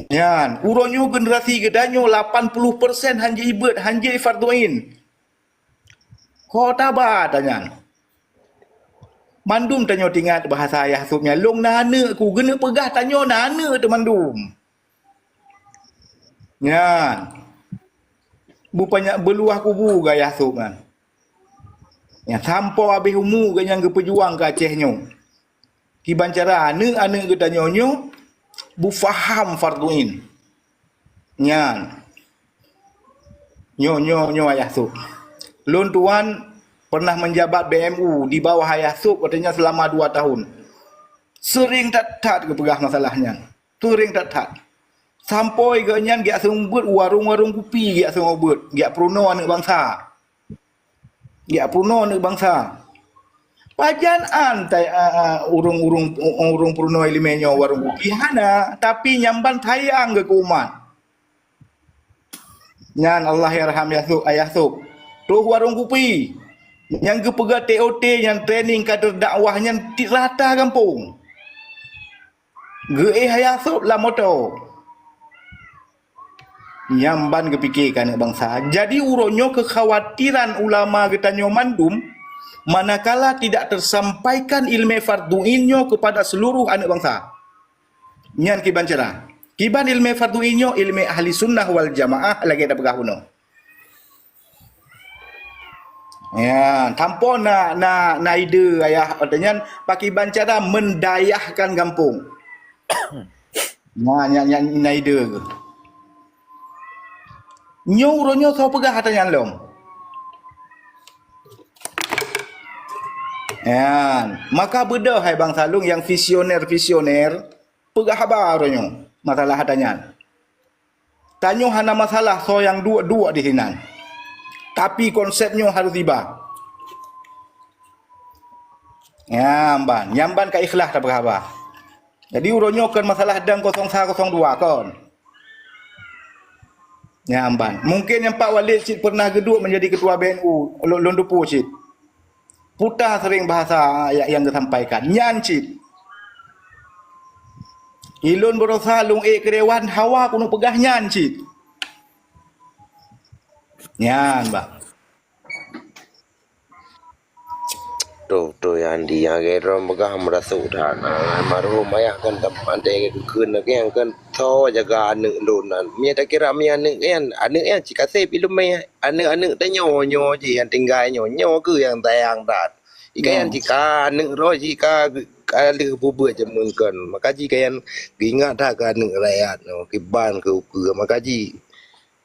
Nyan, uroe nyoe generasi geutanyoe lapan puluh persen han jeuet, han jeuet fardhu ain. Ho taba tanyan. Mandum tanyoe teuingat bahasa Ayah Sop nyan, lông na aneuëk ku, geuneuk peugah tanyoe na aneuëk teuh mandum. Nyan. Bupanya beuluah kubu gaya Sop nyan. Nyan sampoe habéh umu geuh nyan geupeujuang keu Aceh nyoe. Kiban cara aneuëk-aneuëk geutanyoe nyoe beufaham fardhu ain. Nyan. Nyoe, nyoe, nyoe Ayah Sop. Lôn tuan pernah menjabat B M U di bawah Ayah Sop, katanya selama dua tahun. Sering that-that geupeugah masalah nyan. Sering that-that. Sampoe geuh nyan geujak seumeubeuet warong-warong kupi, geujak seumeubeuet, geujak peurunoe aneuëk bansa. Geujak peurunoe aneuëk bansa. Pajan an tai, a, a, ureuëng-ureuëng, ureuëng peurunoe iéleumé nyoe warong kupi? Hana, tapi nyang ban sayang geuh keu umat. Nyan Allahyarham Ayah Sop, Ayah Sop. Troh warong kupi. Nyang geupeugah T O T nyan training kader dakwah nyan di rata gampông. Geuéh Ayah Sop lam moto. Nyan ban geupike keu aneuëk bansa. Jadi uroe nyoe keukhawatiran ulama geutanyoe mandum, manakala tidak tersampaikan iéleumé fardhu ain nyoe kepada seluruh aneuëk bansa. Nyan kiban cara. Kiban iéleumé fardhu ain nyoe, iéleumé ahli sunnah wal jamaah lagée tapeugah bunoe. Ya, sampoe na, na, na ide ayah, watée nyan pakiban cara mendayahkan gampông. Nah, nyan, nyan, na ide. Nyoe uroe nyoe soe peugah ata nyan lom. Nyan, maka beudôh hai bansa lôn nyang visioner-visioner, peugah haba uroe nyoe masalah ata nyan. Tanyoe hana masalah soe nyang duek-duek di sinan. Tapi konsep nyoe harôh tiba. Nyan ban, nyan ban ka ikhlas tapeugah haba. Jadi uroe nyoe kon masalah dang kosong sa kosong dua kon. Nyan ban. Mungkin nyang Pak Walid cit pernah geuduek menjadi ketua B N U, lôn, lôn teupeu cit. Puta sering bahasa nyang, nyang geusampaikan. Nyan cit. Ilôn beurasa lôn ék keu dewan hawa keuneuk peugah nyan cit. Nyan, bah. Toh, toh, Yandi, nyang lagée droe peugah meurasuk that. Almarhum ayah kan teumpat deh geukheun lagée nyan kan, soe jaga aneuëk lôn nyan. Meunyoe takira meunyoe aneuëk nyan, aneuëk nyan cit kaseb ileumé. Aneuëk-aneuëk tanyoe nyoe jih nyang tinggai nyoe, nyoe kheueh nyang sayang that. Ikah nyan cit ka aneuëk droe jih ka, ka lheueh peubeuet jameun kon. Maka jih ka nyan geuingat that keu aneuëk rakyat nyoe, kiban keu ukeue. Maka jih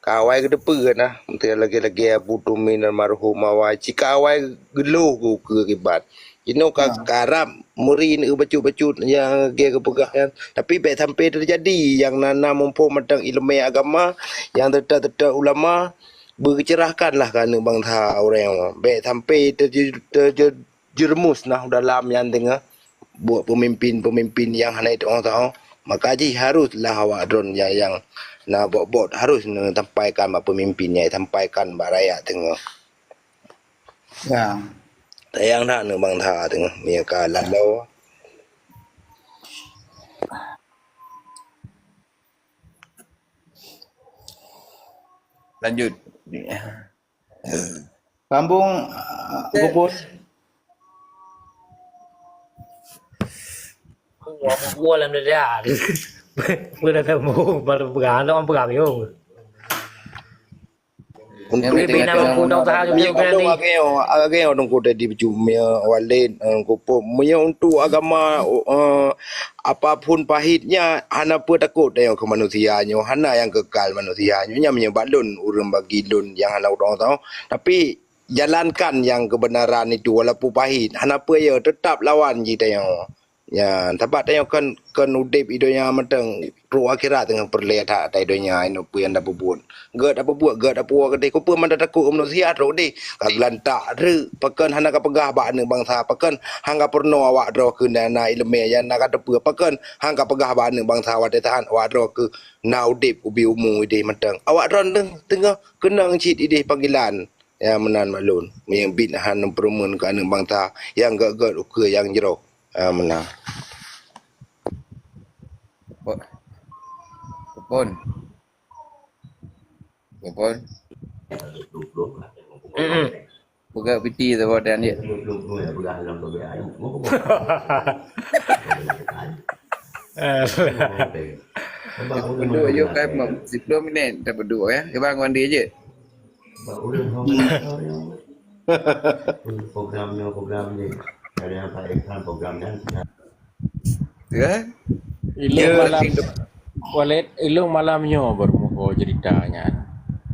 ka awai geuteupeue nah, meunteue lagée-lagée Abu Tumin almarhum awai, cit ka awai geulôh keu ukeue kiban. Jinoe ka karab meuri neubacut-bacut nyang lagée geupeugah nyan, tapi bék sampai teujadi nyang na, na muphom mantong ileumé agama, nyang teutab-teutab ulama, beucurahkanlah keu aneuëk bansa ureuëng nyoe. Bék sampai teuju-, teuju-, jeureumus nah u dalam nyan teungoh buet peumimpén-peumimpén nyang hana jiteu'oh-teu'oh. Maka jih harôh lah awak droe nyang, nyang na bot-bot harôh neusampaikan bak peumimpén nyang sampaikan bak rakyat teungoh. Ya. Sayang that aneuëk bansa teungoh meunyoe ka laloe. Lanjut. Sambung, uh, Gopon. Wah, alhamdulillah. Pun dah tahu, baru pegang, tak orang pegang, yo. Untuk bina aku dah tahu, yo, agak yang orang kota di Jumia, Walid, eh, Gopon. Meunyoe untuk agama, eh, apapun pahitnya, hana peue takot tanyoe keu manusia nyoe, hana nyang kekal manusia nyoe. Nyan meunyoe bak lôn, ureuëng bagi lôn nyang hana udong tau. Tapi jalankan nyang keubeunaran itu walaupun pahit, hana peue yo, teutab lawan jih tanyoe. Nyan, sabab tanyoe kon, kon udeb i donya mantong, trok akhirat teungoh peureulée that ata i donya inoe peue nyang tapeubuet. Gét tapeubuet, gét tapuwoe keudeh, keupeue mantong takot manusia trok deh. Ka geulantak reuk, pakon hana kapeugah bak aneuëk bansa, pakon hana kapeurunoe awak droe keu na, na ileumé nyang na kateupeue, pakon hana kapeugah bak aneuëk bansa watée tahan awak droe keu na udeb ubé umu ideh mantong. Awak droe teungoh keunong cit ideh panggilan. Ya meunan maklum, meunyoe biet hana peurumeuen keu aneuëk bansa nyang gét-gét ukeue nyang jroh. Ya meunan. Gopon. Gopon. Peugah piti saboh dan dia. Duduk yuk kan sepuluh minit dah berdua ya. Abang mandi je. Program ni, program ni. Ada yang tak iklan program kan. Ya. Ilung malam, Walid, ilung malam nyoe baru muho cerita nyan.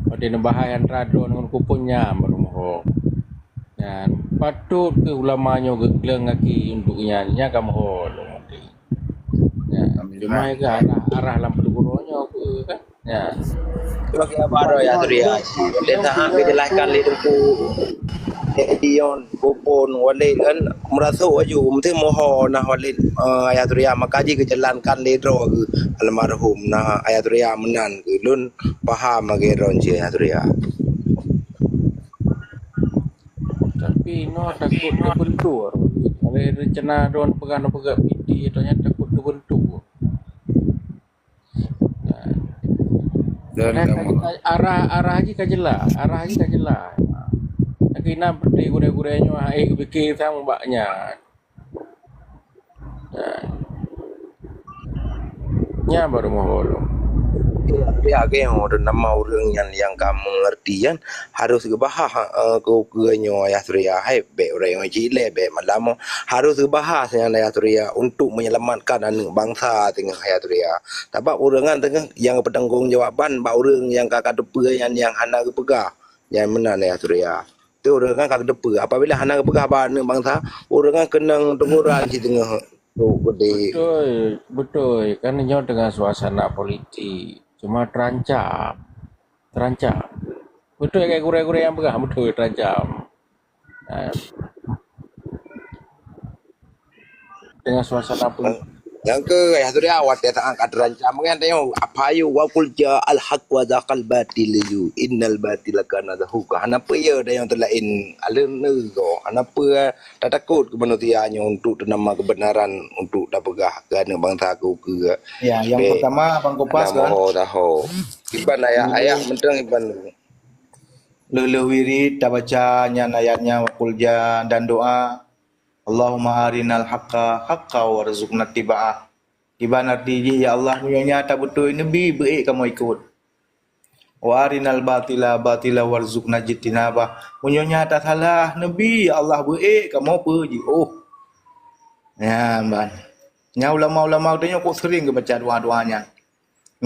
Pada neubahai antara droe ngon Gopon nyan baru muho. Nyan patut keu ulama nyoe geugleng gaki untuk nyan, nyan ka muho lôn. Nyan, cuma ke arah, arah lam peudeuh nyoe ke kan. Ya. Bagi abang ya Surya. Dia tahan ke jelaskan lé Teungku Edion, Gopon, Walid kan merasuk aju. Mesti moho nah Walid, eh, Ayah Surya maka ji ke jalankan lé droe ke almarhum nah Ayah Surya meunan ke lôn paham lagi ron ji Ayah Surya. Tapi inoe takot teubentur. Oleh rencana droe peugah-peugah piti atau nyan takot teubentur. Dan kamu arah, arah ji ka jelas, arah ji ka jelas. Tapi na berarti gurée-gurée nyoe hai geupike sama bak nyan. Nyan baru muho lom. Ya, ya, ke, oh, nama ureuëng nyan nyang ka mengerti nyan harus geubahas, eh, keu, keu nyoe, Ayah Surya. Hai, bèk ureuëng nyoe cit lé, bèk malam, oh. Harus geubahas nyan, Ayah Surya, untuk menyelamatkan aneuk bangsa teungoh, Ayah Surya. Sabab ureuëng nyan teungoh nyang bertanggung jawaban bak ureuëng nyang ka, ka teupeue nyan nyang hana geupeugah. Nyan meunan, Ayah Surya. Tu ureuëng nyan ka teupeue. Apabila hana geupeugah bak aneuk bangsa, ureuëng nyan keunong teguran cit teungoh. Betul, betul. Kan nyoe dengan suasana politik. Cuma terancam. Terancam. Betul, kayak gurée-gurée nyang peugah, betul, terancam. Ha. Dengan suasana politik. Nyang keu, ya, tu dia, watée saát ka terancam kan, tengok, apa yu, wa qul ja'al haq wa zahaqal batil yu, innal batila kana zahuqa. Hana peue ya, tengok, teulaén aleuneuk go. Hana peue, tatakot keu manusia nyoe untuk teunama kebenaran, untuk tapeugah keu aneuk bangsa keu, keu. Ya, yang pertama, Abang Kupas, kan? Taho, taho. Iban ayah, ayah mentang iban. Leuh-leuh wirid tabaca nyan ayatnya, wa qul ja, dan doa, Allahumma arinal haqqa haqqa warzuqna tiba'ah. Iban arti jih, ya Allah, meunyoe nyan tabeutôi, neubi beuék kamoe ikot. Wa arinal batila batila warzuqna jitnaba. Meunyoe nyan tasalah, neubi, ya Allah, beuék kamoe peujiôh. Nyan ban. Nyan ulama-ulama geutanyoe kok sering geubaca doa-doa nyan.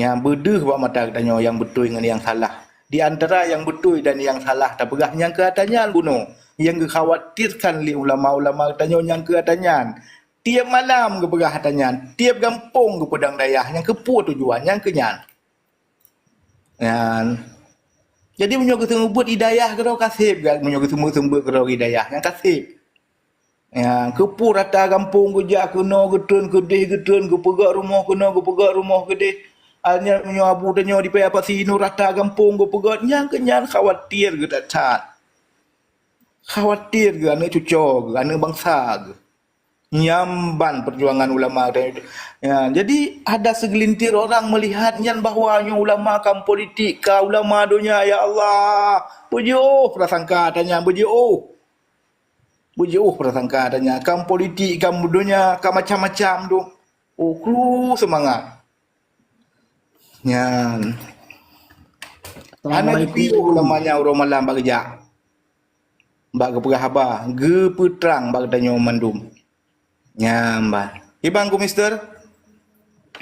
Nyan beudeuh bak mata geutanyoe nyang beutôi ngon nyang salah. Di antara nyang beutôi dan nyang salah tapeugah nyang keu ata nyan bunoe. Nyang geukhawatirkan lé ulama-ulama geutanyoe nyang keu ata nyan. Tiep malam geupeugah ata nyan, tiep gampông geupeudong dayah nyang keupeue tujuan nyang keu nyan. Nyan. Jadi meunyoe geuseumeubeuet di dayah keudroe ka sép, meunyoe geuseumeubeuet keudroe di dayah nyang ka sép. Ya, keupeue rata gampông geujak keunoe geutreun keudeh geutreun, geupeugöt rumoh keunoe geupeugöt rumoh keudeh. Hanya meunyoe abu tanyoe di Paya Pasi inoe rata gampông geupeugöt, nyang keu nyan khawatir geuh that-that. Khawatir geuh aneuk cucoe geuh, aneuk bansa geuh. Nyan ban perjuangan ulama tadi. Ya, jadi ada segelintir orang melihat nyan bahwa nyoe ulama ka politik, ka ulama donya, ya Allah. Peujiôh prasangka ata nyan, peujiôh. Peujiôh prasangka ata nyan, ka politik, ka donya, ka macam-macam tu. Oh, kru semangat. Nyan. Hana Assalamualaikum. Geupiyôh ulama nyan uroe malam bak geujak. Bak geupeugah haba, geupeutrang bak geutanyoe mandum. Nyan ban. Iban ku, Mister.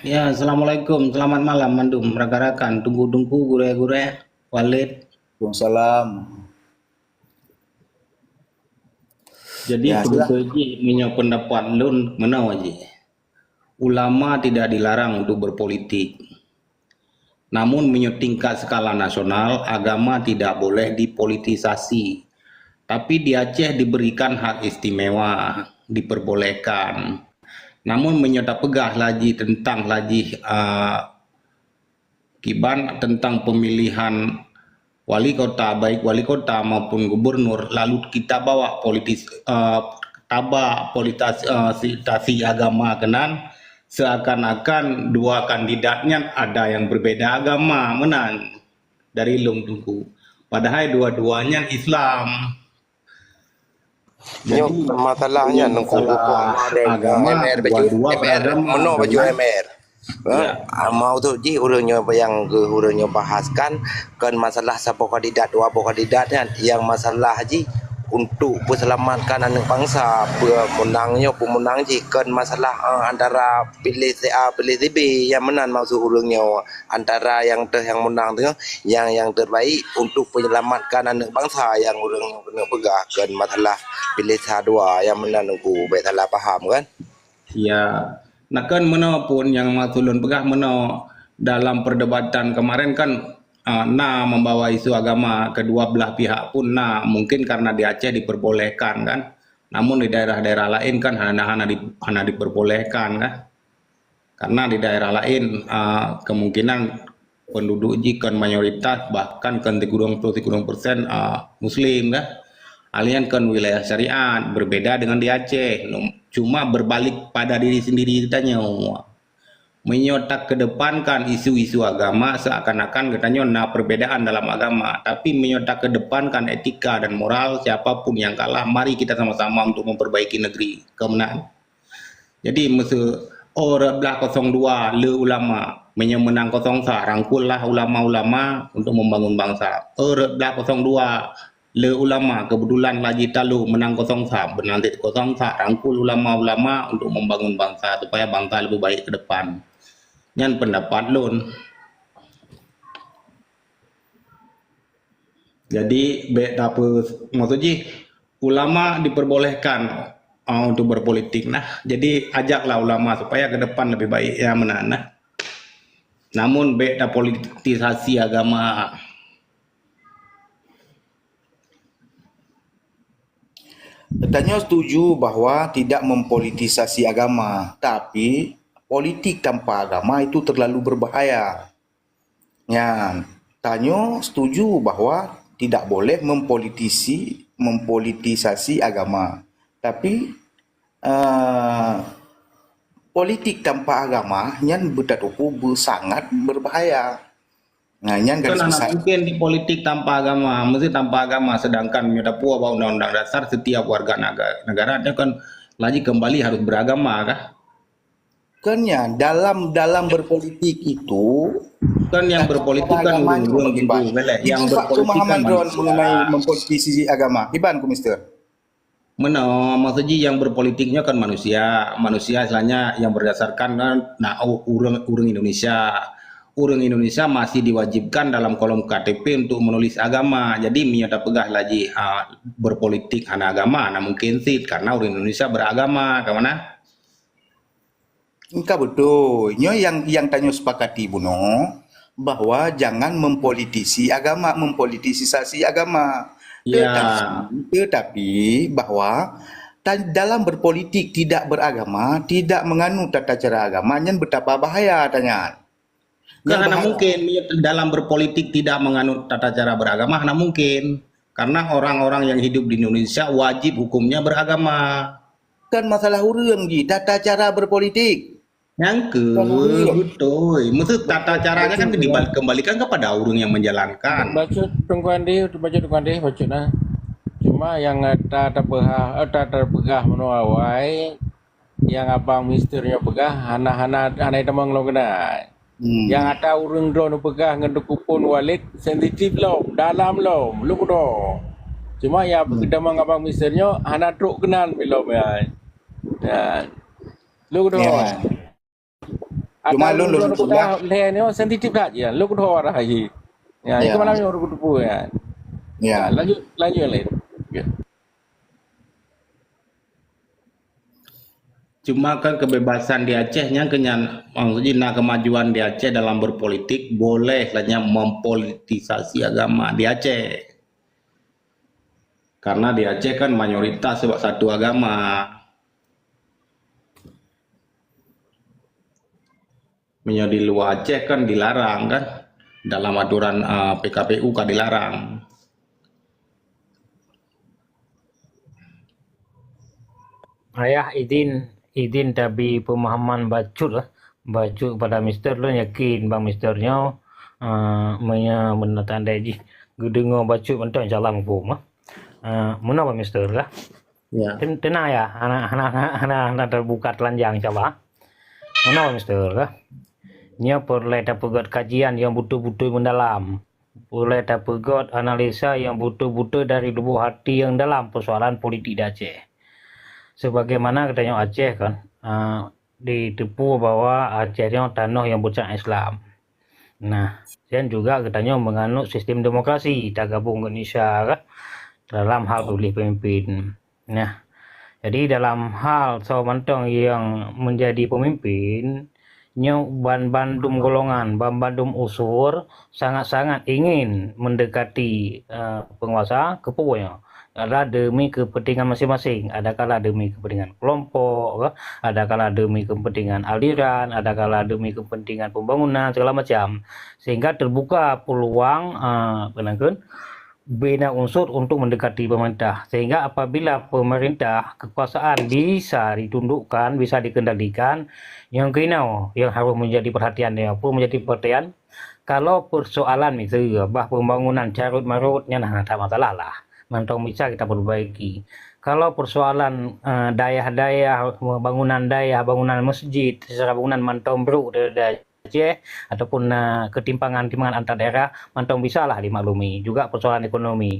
Ya, assalamualaikum. Selamat malam mandum rakan-rakan, teungku-teungku, gurée-gurée, Walid. Waalaikumsalam. Jadi, ya, beutôi jih meunyoe pendapat lôn meunoe jih. Ulama tidak dilarang untuk berpolitik. Namun meunyoe tingkat skala nasional, agama tidak boleh dipolitisasi. Tapi di Aceh diberikan hak istimewa, diperbolehkan. Namun meunyoe tapeugah lagi tentang lagi, ah, kiban tentang pemilihan wali kota, baik wali kota maupun gubernur, lalu kita bawa politis, eh, taba politisasi agama keunan, seakan-akan dua kandidat nyan ada yang berbeda agama meunan dari lôn teungku. Padahai dua-dua nyan Islam. Nyoe jadi, masalahnya nyoe nungku masalah agama, M R baju, dua-dua M R, beragama, meunoe baju kan? M R. Ya. Ah, mau tu jih ureuëng nyoe yang ke ureuëng nyoe bahaskan, kan masalah saboh kandidat, dua boh kandidat kan. Yang masalah jih untuk beuselamatkan aneuk bansa, peue meunang nyoe, peue meunang jih, kan masalah, ah, antara piléh si A, piléh si B, nyang meunan maksud ureuëng nyoe. Antara nyang teuh nyang meunang teuh, nyang, nyang terbaik untuk penyelamatkan aneuk bansa nyang ureuëng keuneuk peugah kon masalah piléh sa dua nyang meunan nungku, bék salah paham kan? Ya, nah kan meunoe pun nyang maksud lôn peugah meunoe dalam perdebatan kemarin kan, ah, na membawa isu agama kedua belah pihak pun na, mungkin karena di Aceh diperbolehkan kan, namun di daerah-daerah lain kan hana, hana di, hana diperbolehkan kan. Karena di daerah lain, ah, kemungkinan penduduk jih kon mayoritas, bahkan kon sikureueng ploh sikureueng persen, ah, Muslim, kan. Hal nyan kon wilayah syariat, berbeda dengan di Aceh. Num-, cuma berbalik pada diri sendiri geutanyoe. Meunyoe takedepankan isu-isu agama, seakan-akan geutanyoe na perbedaan dalam agama. Tapi meunyoe takedepankan etika dan moral, siapa pun yang kalah, mari kita sama-sama untuk memperbaiki negeri. Kemenangan. Jadi, meuseu-, Oh, rot blaih kosong dua le ulama. Meunyoe meunang kosong sa, rangkullah ulama-ulama untuk membangun bangsa. Oh, rot blaih kosong dua le ulama. Kebetulan laju talo meunang kosong sa, beunang cit kosong sa, rangkul ulama-ulama untuk membangun bangsa supaya bangsa lebih baik ke depan. Nyan pendapat lôn. Jadi, bèk tape-, maksud jih, ulama diperbolehkan, ah, untuk berpolitik nah. Jadi, ajaklah ulama supaya ke depan lebih baik, ya, meunan nah. Namun, bèk tapolitisasi agama. Tanyoe setuju bahwa tidak mempolitisasi agama, tapi politik tanpa agama itu terlalu berbahaya. Nyan, tanyoe setuju bahwa tidak boleh mempolitisi, mempolitisasi agama. Tapi, eh, politik tanpa agama nyan beutateupeue beu-, sangat berbahaya. Nah, nyan Kan garis hana besar. Mungkin di politik tanpa agama, mesti tanpa agama. Sedangkan meunyoe tapuwoe bak undang-undang dasar, setiap warga naga-, negara dia kan lagi kembali harus beragama kah? Kan ya, dalam, dalam berpolitik itu, Kan yang tata berpolitik cara kan agamanya ureueng-ureueng berimbas. Itu, Bang, yang berpolitik pemahaman kan droen manusia. Mengenai mempolitisasi agama. Kiban ku, Mister? Meunoe, maksud jih yang berpolitik nyoe kan manusia. Manusia istilahnya yang berdasarkan kan, nah, u-, ureueng, ureueng Indonesia. Ureueng Indonesia masih diwajibkan dalam kolom K T P untuk menulis agama. Jadi, meunyoe tapeugah lagi, ah, berpolitik hana agama, nah mungkin cit karena ureueng Indonesia beragama. Ka meunan? Ka beutôi. Nyoe nyang, nyang tanyoe sepakati bunoe, bahwa jangan mempolitisi agama, mempolitisasi agama. Ya. Tetapi, tetapi bahwa ta-, dalam berpolitik tidak beragama, tidak menganut tata cara agama, nyan betapa bahaya tanyan. Kan Nyan hana bahaya. Mungkin, dalam berpolitik tidak menganut tata cara beragama, hana mungkin. Karena orang-orang yang hidup di Indonesia wajib hukumnya beragama. Kan masalah ureueng jih, tata cara berpolitik. Nyang keu, Kan ureueng. Beutôi. Maksud tata caranya kan Betul, dibal-, kembalikan kepada ureueng yang menjalankan. Bacut Teungku Andi, bacut Teungku Andi, bacut nah. Cuma nyang ta-, tapeugah, eh, ta-, tapeugah meunoe awai, nyang abang Mister nyoe peugah hana, hana, hana itamong lom keunan. Hmm. Nyang ata ureueng droeneuh peugah ngon Teungku Pon Walid sensitif lom, dalam lom, lôn keudroe. Cuma nyang Hmm. geutamong abang Mister nyoe hana trok keunan lom nyan. Ya. Lôn keudroe. Ya. Cuma Ata lôn, ureueng lôn droeneuh peugah peugah lhèe nyoe sensitif that ya, lôn keudroe arah jih. Ya, Ya. Itu malam nyoe ureueng keudroe ya. Ya. Ya, lanjut, lanjut laén. Ya. Cuma kan kebebasan di Aceh nyan keu nyan, maksud jih na kemajuan di Aceh dalam berpolitik, boleh lah nyan mempolitisasi agama di Aceh. Karena di Aceh kan mayoritas sebab satu agama. Meunyoe di luwa Aceh kan dilarang kan, dalam aturan, eh, P K P U ka dilarang. Ayah izin, izin tabi pemahaman bacut lah. Bacut pada Mister lôn yakin bang Mister nyoe, eh, meunyoe beuna tandai jih geudeungoe bacut mantong insya Allah muphom lah. Eh, meunoe bang Mister lah. Ya. Ten-, tenang ya, hana, hana, hana, hana, hana terbuka telanjang insya Allah. Meunoe Mister lah. Nyoe peureulèe tapeugöt kajian nyang beutôi-beutôi mendalam. Peureulèe tapeugöt analisa nyang beutôi-beutôi dari lubuk hati nyang dalam persoalan politik di Aceh. Sebagaimana geutanyoe Aceh kan, ah, diteupeue bahwa Aceh nyoe tanoh nyang beucak Islam. Nah, dan juga geutanyoe meunganut sistem demokrasi, tagabong ngon Indonesia kan, dalam hal pemilih pemimpin. Nah, jadi dalam hal soe mantong nyang menjadi pemimpin, nyoe ban bandum golongan, ban bandum unsur sangat-sangat ingin mendekati, eh, penguasa, keupeue nyoe? Adalah demi kepentingan masing-masing, adakala demi kepentingan kelompok, adakala demi kepentingan aliran, adakala demi kepentingan pembangunan, segala macam. Sehingga terbuka peluang, eh, apa nan kheun, bina unsur untuk mendekati pemerintah. Sehingga apabila pemerintah, kekuasaan bisa ditundukkan, bisa dikendalikan, nyang keunoe yang harus menjadi perhatian, apa menjadi perhatian? Kalau persoalan miseu bah pembangunan carut-marut, nyan hana that masalah lah. Mantong bisa kita perbaiki. Kalau persoalan, eh, dayah-dayah, bangunan dayah, bangunan masjid, secara bangunan mantong brok di, di Aceh, ataupun, eh, ketimpangan-timpangan antar daerah, mantong bisalah dimaklumi. Juga persoalan ekonomi.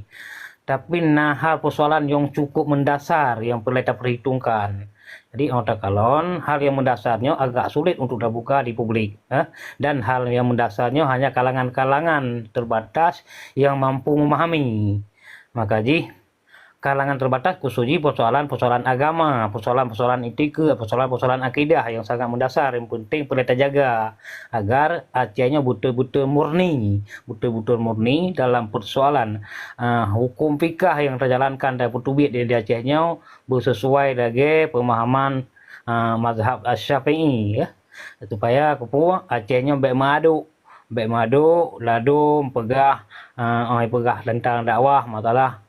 Tapi na hal persoalan yang cukup mendasar yang perlu kita perhitungkan. Jadi, orang takalon, hal yang mendasar nyoe agak sulit untuk terbuka di publik, eh, dan hal yang mendasar nyoe hanya kalangan-kalangan terbatas yang mampu memahami. Maka jih, kalangan terbatas khusus jih persoalan-persoalan agama, persoalan-persoalan etika, persoalan-persoalan akidah yang sangat mendasar, yang penting perlu kita jaga agar Aceh nyoe betul-betul murni, betul-betul murni dalam persoalan, ah, hukum fikah yang terjalankan dan peuteubiet di, di Aceh nyoe bersesuai lagée pemahaman, ah, mazhab Asy-Syafi'i, ya. Supaya keupeue Aceh nyoe bék meuaduk, bék meuaduk ladom peugah, ah, oi peugah tentang dakwah masalah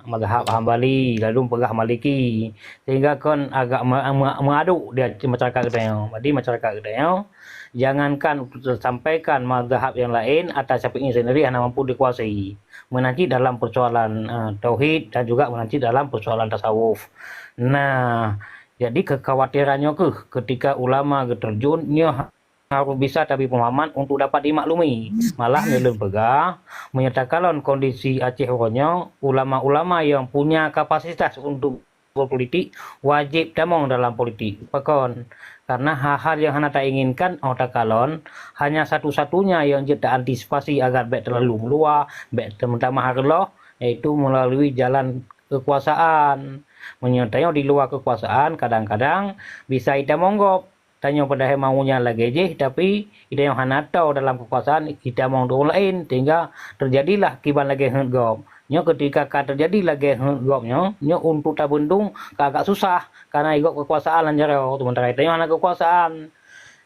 mazhab Hambali, ladom peugah Maliki, sehingga kon agak me-, me-, meuaduk di masyarakat geutanyoe. Jadi masyarakat geutanyoe jangankan untuk tersampaikan mazhab yang lain, ata Syafi'i sendiri hana mampu dikuasai. Meunan cit dalam persoalan, eh, tauhid dan juga meunan cit dalam persoalan tasawuf. Nah, jadi kekhawatiran nyoe keuh ketika ulama geuterjun, nyoe harus bisa tabri pemahaman untuk dapat dimaklumi. Malah nyoe lôn peugah, meunyoe takalon kondisi Aceh uroe nyoe, ulama-ulama yang punya kapasitas untuk berpolitik wajib tamong dalam politik. Pakon? Karena hal-hal yang hana tainginkan, oh takalon, hanya satu-satunya yang jeuet taantisipasi agar bék terlalu meuluwa, bék teutamah reuloh, yaitu melalui jalan kekuasaan. Meunyoe tanyoe di luwa kekuasaan, kadang-kadang bisa itamong gob. Tanyoe padahai maunya lagée jih, tapi tanyoe hana toe dalam kekuasaan, itamong ureuëng laén, sehingga teujadilah kiban lagée heuet gob. Nyoe ketika ka teujadi lagée heuet gob nyoe, nyoe untuk tabeundong ka agak susah, karena igob kekuasaan lam jaroe, sementara tanyoe hana kekuasaan.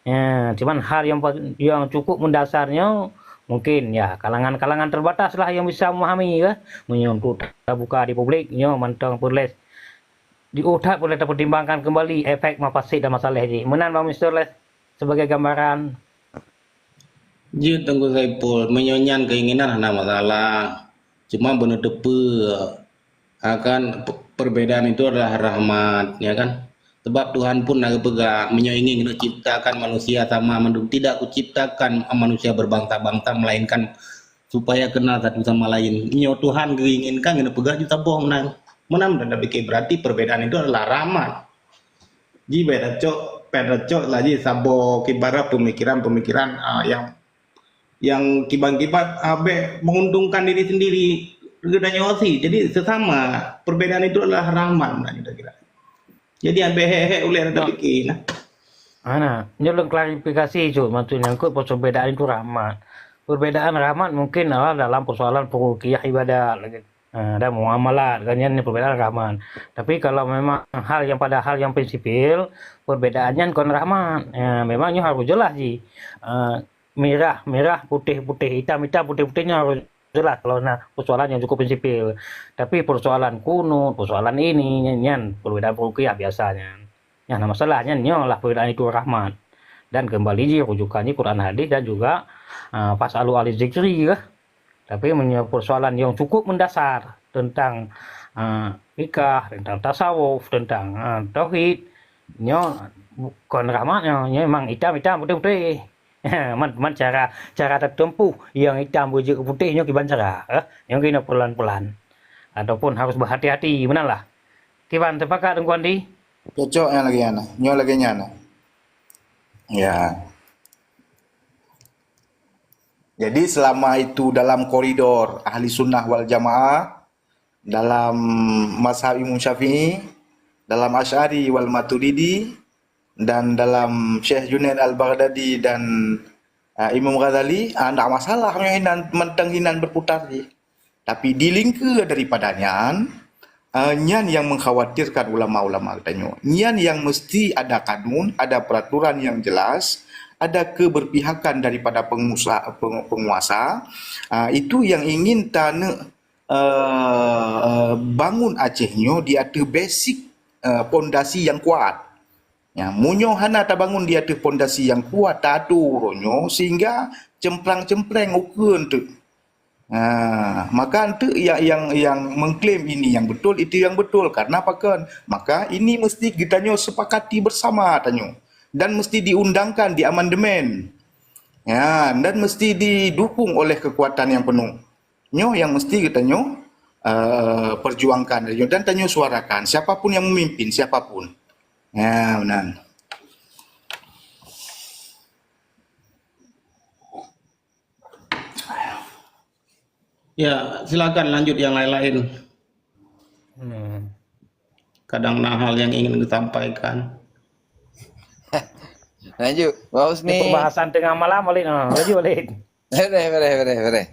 Ya, cuman hal yang pa-, yang cukup mendasar nyoe, mungkin ya kalangan-kalangan terbatas lah yang bisa memahami ya. Meunyoe untuk tabuka di publik, nyoe mantong peureulée diutak boleh dipertimbangkan kembali efek mafasid dan masalah jih. Meunan Bang Mister Les, sebagai gambaran. Jeuet Teungku Saiful, meunyoe nyan keinginan hana masalah. Cuma beuneuteupeu, ha kan, pe-, perbedaan itu adalah rahmat, ya kan? Sebab Tuhan pun na geupeugah, "Meunyoe ingin keuneuk ciptakan manusia sama mandum, tidak kuciptakan manusia berbangsa-bangsa, melainkan supaya kenal satu sama lain." Nyoe Tuhan geuinginkan keuneuk peugah ju saboh meunan. Meunan dan tapikir, berarti perbedaan itu adalah rahmat. Ji beda cok, beda cok lagi saboh kibarat pemikiran-pemikiran, ah, yang, yang kiban-kiban, ah, bék menguntungkan diri sendiri. Geutanyoe sih. Jadi sesama, perbedaan itu adalah rahmat, nah, kita kira. Jadi, abéh hék-hék ulée Nah. Tapikir, nah. Ana, nyoe lôn klarifikasi cok, maksud nyangkut perbedaan itu rahmat. Perbedaan rahmat mungkin adalah dalam persoalan peruqyah ibadat lagi. Ha, dan muamalat, kan nyan perbedaan rahmat. Tapi kalau memang hal yang pada hal yang prinsipil, perbedaan nyan kon rahmat. Ya, memang nyoe harus jelas ji. Eh, merah, merah, putih, putih, hitam, hitam, putih, putih nyoe harus jelas kalau na persoalan yang cukup prinsipil. Tapi persoalan kunut, persoalan ini, nyan, nyan perbedaan peruqyah biasanya. Nyan na masalah, nyan nyoe lah perbedaan itu rahmat. Dan kembali ji rujukan ji Quran hadis dan juga, ah, fasalu ahli zikri kah. Tapi meunyoe persoalan yang cukup mendasar tentang, ah, fikah, tentang tasawuf, tentang, ah, tauhid, nyoe bukan rahmat nyoe, nyoe memang hitam-hitam, putih-putih. Man, man cara, cara tertempuh yang hitam beujeuet keu putéh nyoe kiban cara, eh? Nyoe keunoe pelan-pelan. Ataupun harus berhati-hati, meunan lah. Kiban, sepakat Teungku Andi? Cocok nyang lagée nyan. Nyoe lagée nyan. Ya. Jadi selama itu dalam koridor Ahli Sunnah wal Jamaah, dalam mazhab Imam Syafi'i, dalam Asy'ari wal Maturidi, dan dalam Syekh Junaid Al-Baghdadi dan, ah, Imam Ghazali, ah, ndak masalah nyoe hinan, mantong hinan berputar jih. Tapi di lingka daripada nyan, ah, nyan yang mengkhawatirkan ulama-ulama geutanyoe. Nyan yang mesti ada kanun, ada peraturan yang jelas, ada keberpihakan daripada pengusa-, peng-, penguasa. Ah, itu yang ingin taneuk, eh, bangun Aceh nyoe di ateueh basic, eh, pondasi yang kuat. Ya, meunyoe hana tabangun di ateueh pondasi nyang kuat, taatur uroe nyoe sehingga cemprang-cempreng ukeue teuk. Ha, maka enteuk yang, yang, yang mengklaim ini yang betul, itu yang betul. Karena apa kan? Maka ini mesti geutanyoe sepakati bersama tanyoe. Dan mesti diundangkan, diamandemen. Ya, dan mesti didukung oleh kekuatan yang penuh. Nyoe yang mesti geutanyoe, eh, perjuangkan dan tanyoe suarakan. Siapapun yang memimpin, siapapun. Ya, meunan. Ya, silakan lanjut yang lain-lain. Hmm. Kadang na hal yang ingin disampaikan. Lanjut, Bang Husni. Pembahasan tengah malam, Walid. Ha, lanjut, Walid. Boleh, boleh, boleh, boleh.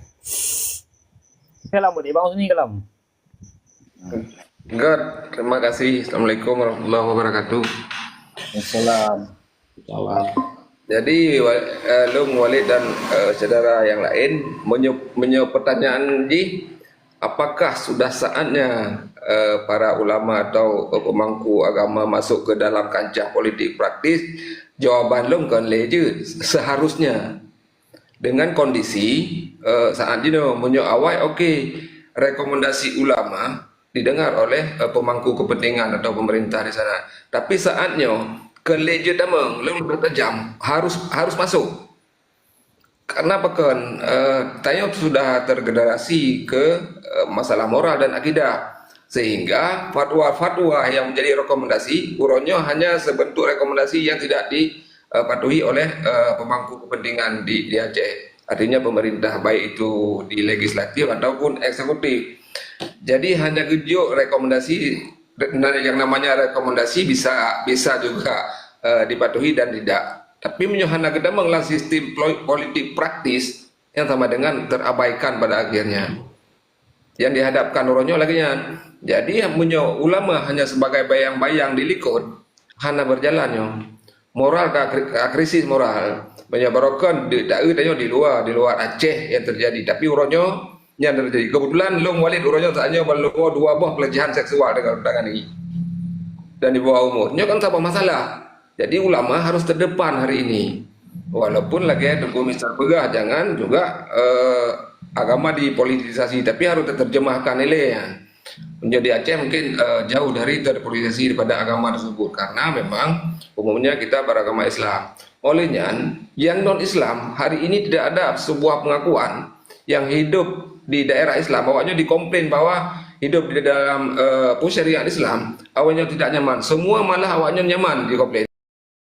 Kalam, Walid. Bang Husni, kalam. Good. Terima kasih. Assalamualaikum warahmatullahi wabarakatuh. Assalam. Salam. Jadi, wa-, eh, lôn, Walid dan, eh, syedara nyang laén, meunyoe, meunyoe pertanyaan jih, apakah sudah saatnya, eh, para ulama atau, eh, pemangku agama masuk ke dalam kancah politik praktis? Jawaban lôn kon lé jeuet, seharusnya. Dengan kondisi, eh, saat jinoe, meunyoe awai, okey, rekomendasi ulama didengar oleh, eh, pemangku kepentingan atau pemerintah di sana. Tapi saat nyoe, kon lé jeuet tamong, lôn bertajam, harus, harus masuk. Karena apa kon, eh, tanyoe sudah tergenerasi ke, eh, masalah moral dan akidah. Sehingga fatwa-fatwa yang menjadi rekomendasi, uroe nyoe hanya sebentuk rekomendasi yang tidak di, eh, patuhi oleh, eh, pemangku kepentingan di, di Aceh. Artinya pemerintah, baik itu di legislatif ataupun eksekutif. Jadi hanya geujok rekomendasi, re-, nah, yang namanya rekomendasi bisa, bisa juga, eh, dipatuhi dan tidak. Tapi meunyoe hana geutamong lam sistem plo-, politik praktis, yang sama dengan terabaikan pada akhirnya. Yang dihadapkan uroe nyoe lagèe nyan. Jadi, meunyoe ulama hanya sebagai bayang-bayang di likot, hana berjalan nyoe. Moral ka kri-, ka krisis moral. Meunyoe barokon di, taeu tanyoe di luar, di luar Aceh yang terjadi. Tapi uroe nyoe nyan terjadi. Kebetulan lôn, Walid, uroe nyoe saat nyoe meulakoe dua boh pelecehan seksual dengan tangan ini. Dan di bawah umur. Nyoe kan saboh masalah. Jadi ulama harus terdepan hari ini. Walaupun lagèe Teungku Mister peugah, jangan juga, eh, agama dipolitisasi, tapi harus diterjemahkan ilèe nyan. Menjadi Aceh mungkin, eh, jauh dari terpolitisasi daripada agama tersebut, karena memang umumnya kita beragama Islam. Oleh nyan, yang non-Islam hari ini tidak ada sebuah pengakuan yang hidup di daerah Islam. Awaknyoe dikomplain bahwa hidup di dalam, eh, syariat Islam, awaknyoe tidak nyaman. Semua malah awaknyoe nyaman dikomplain.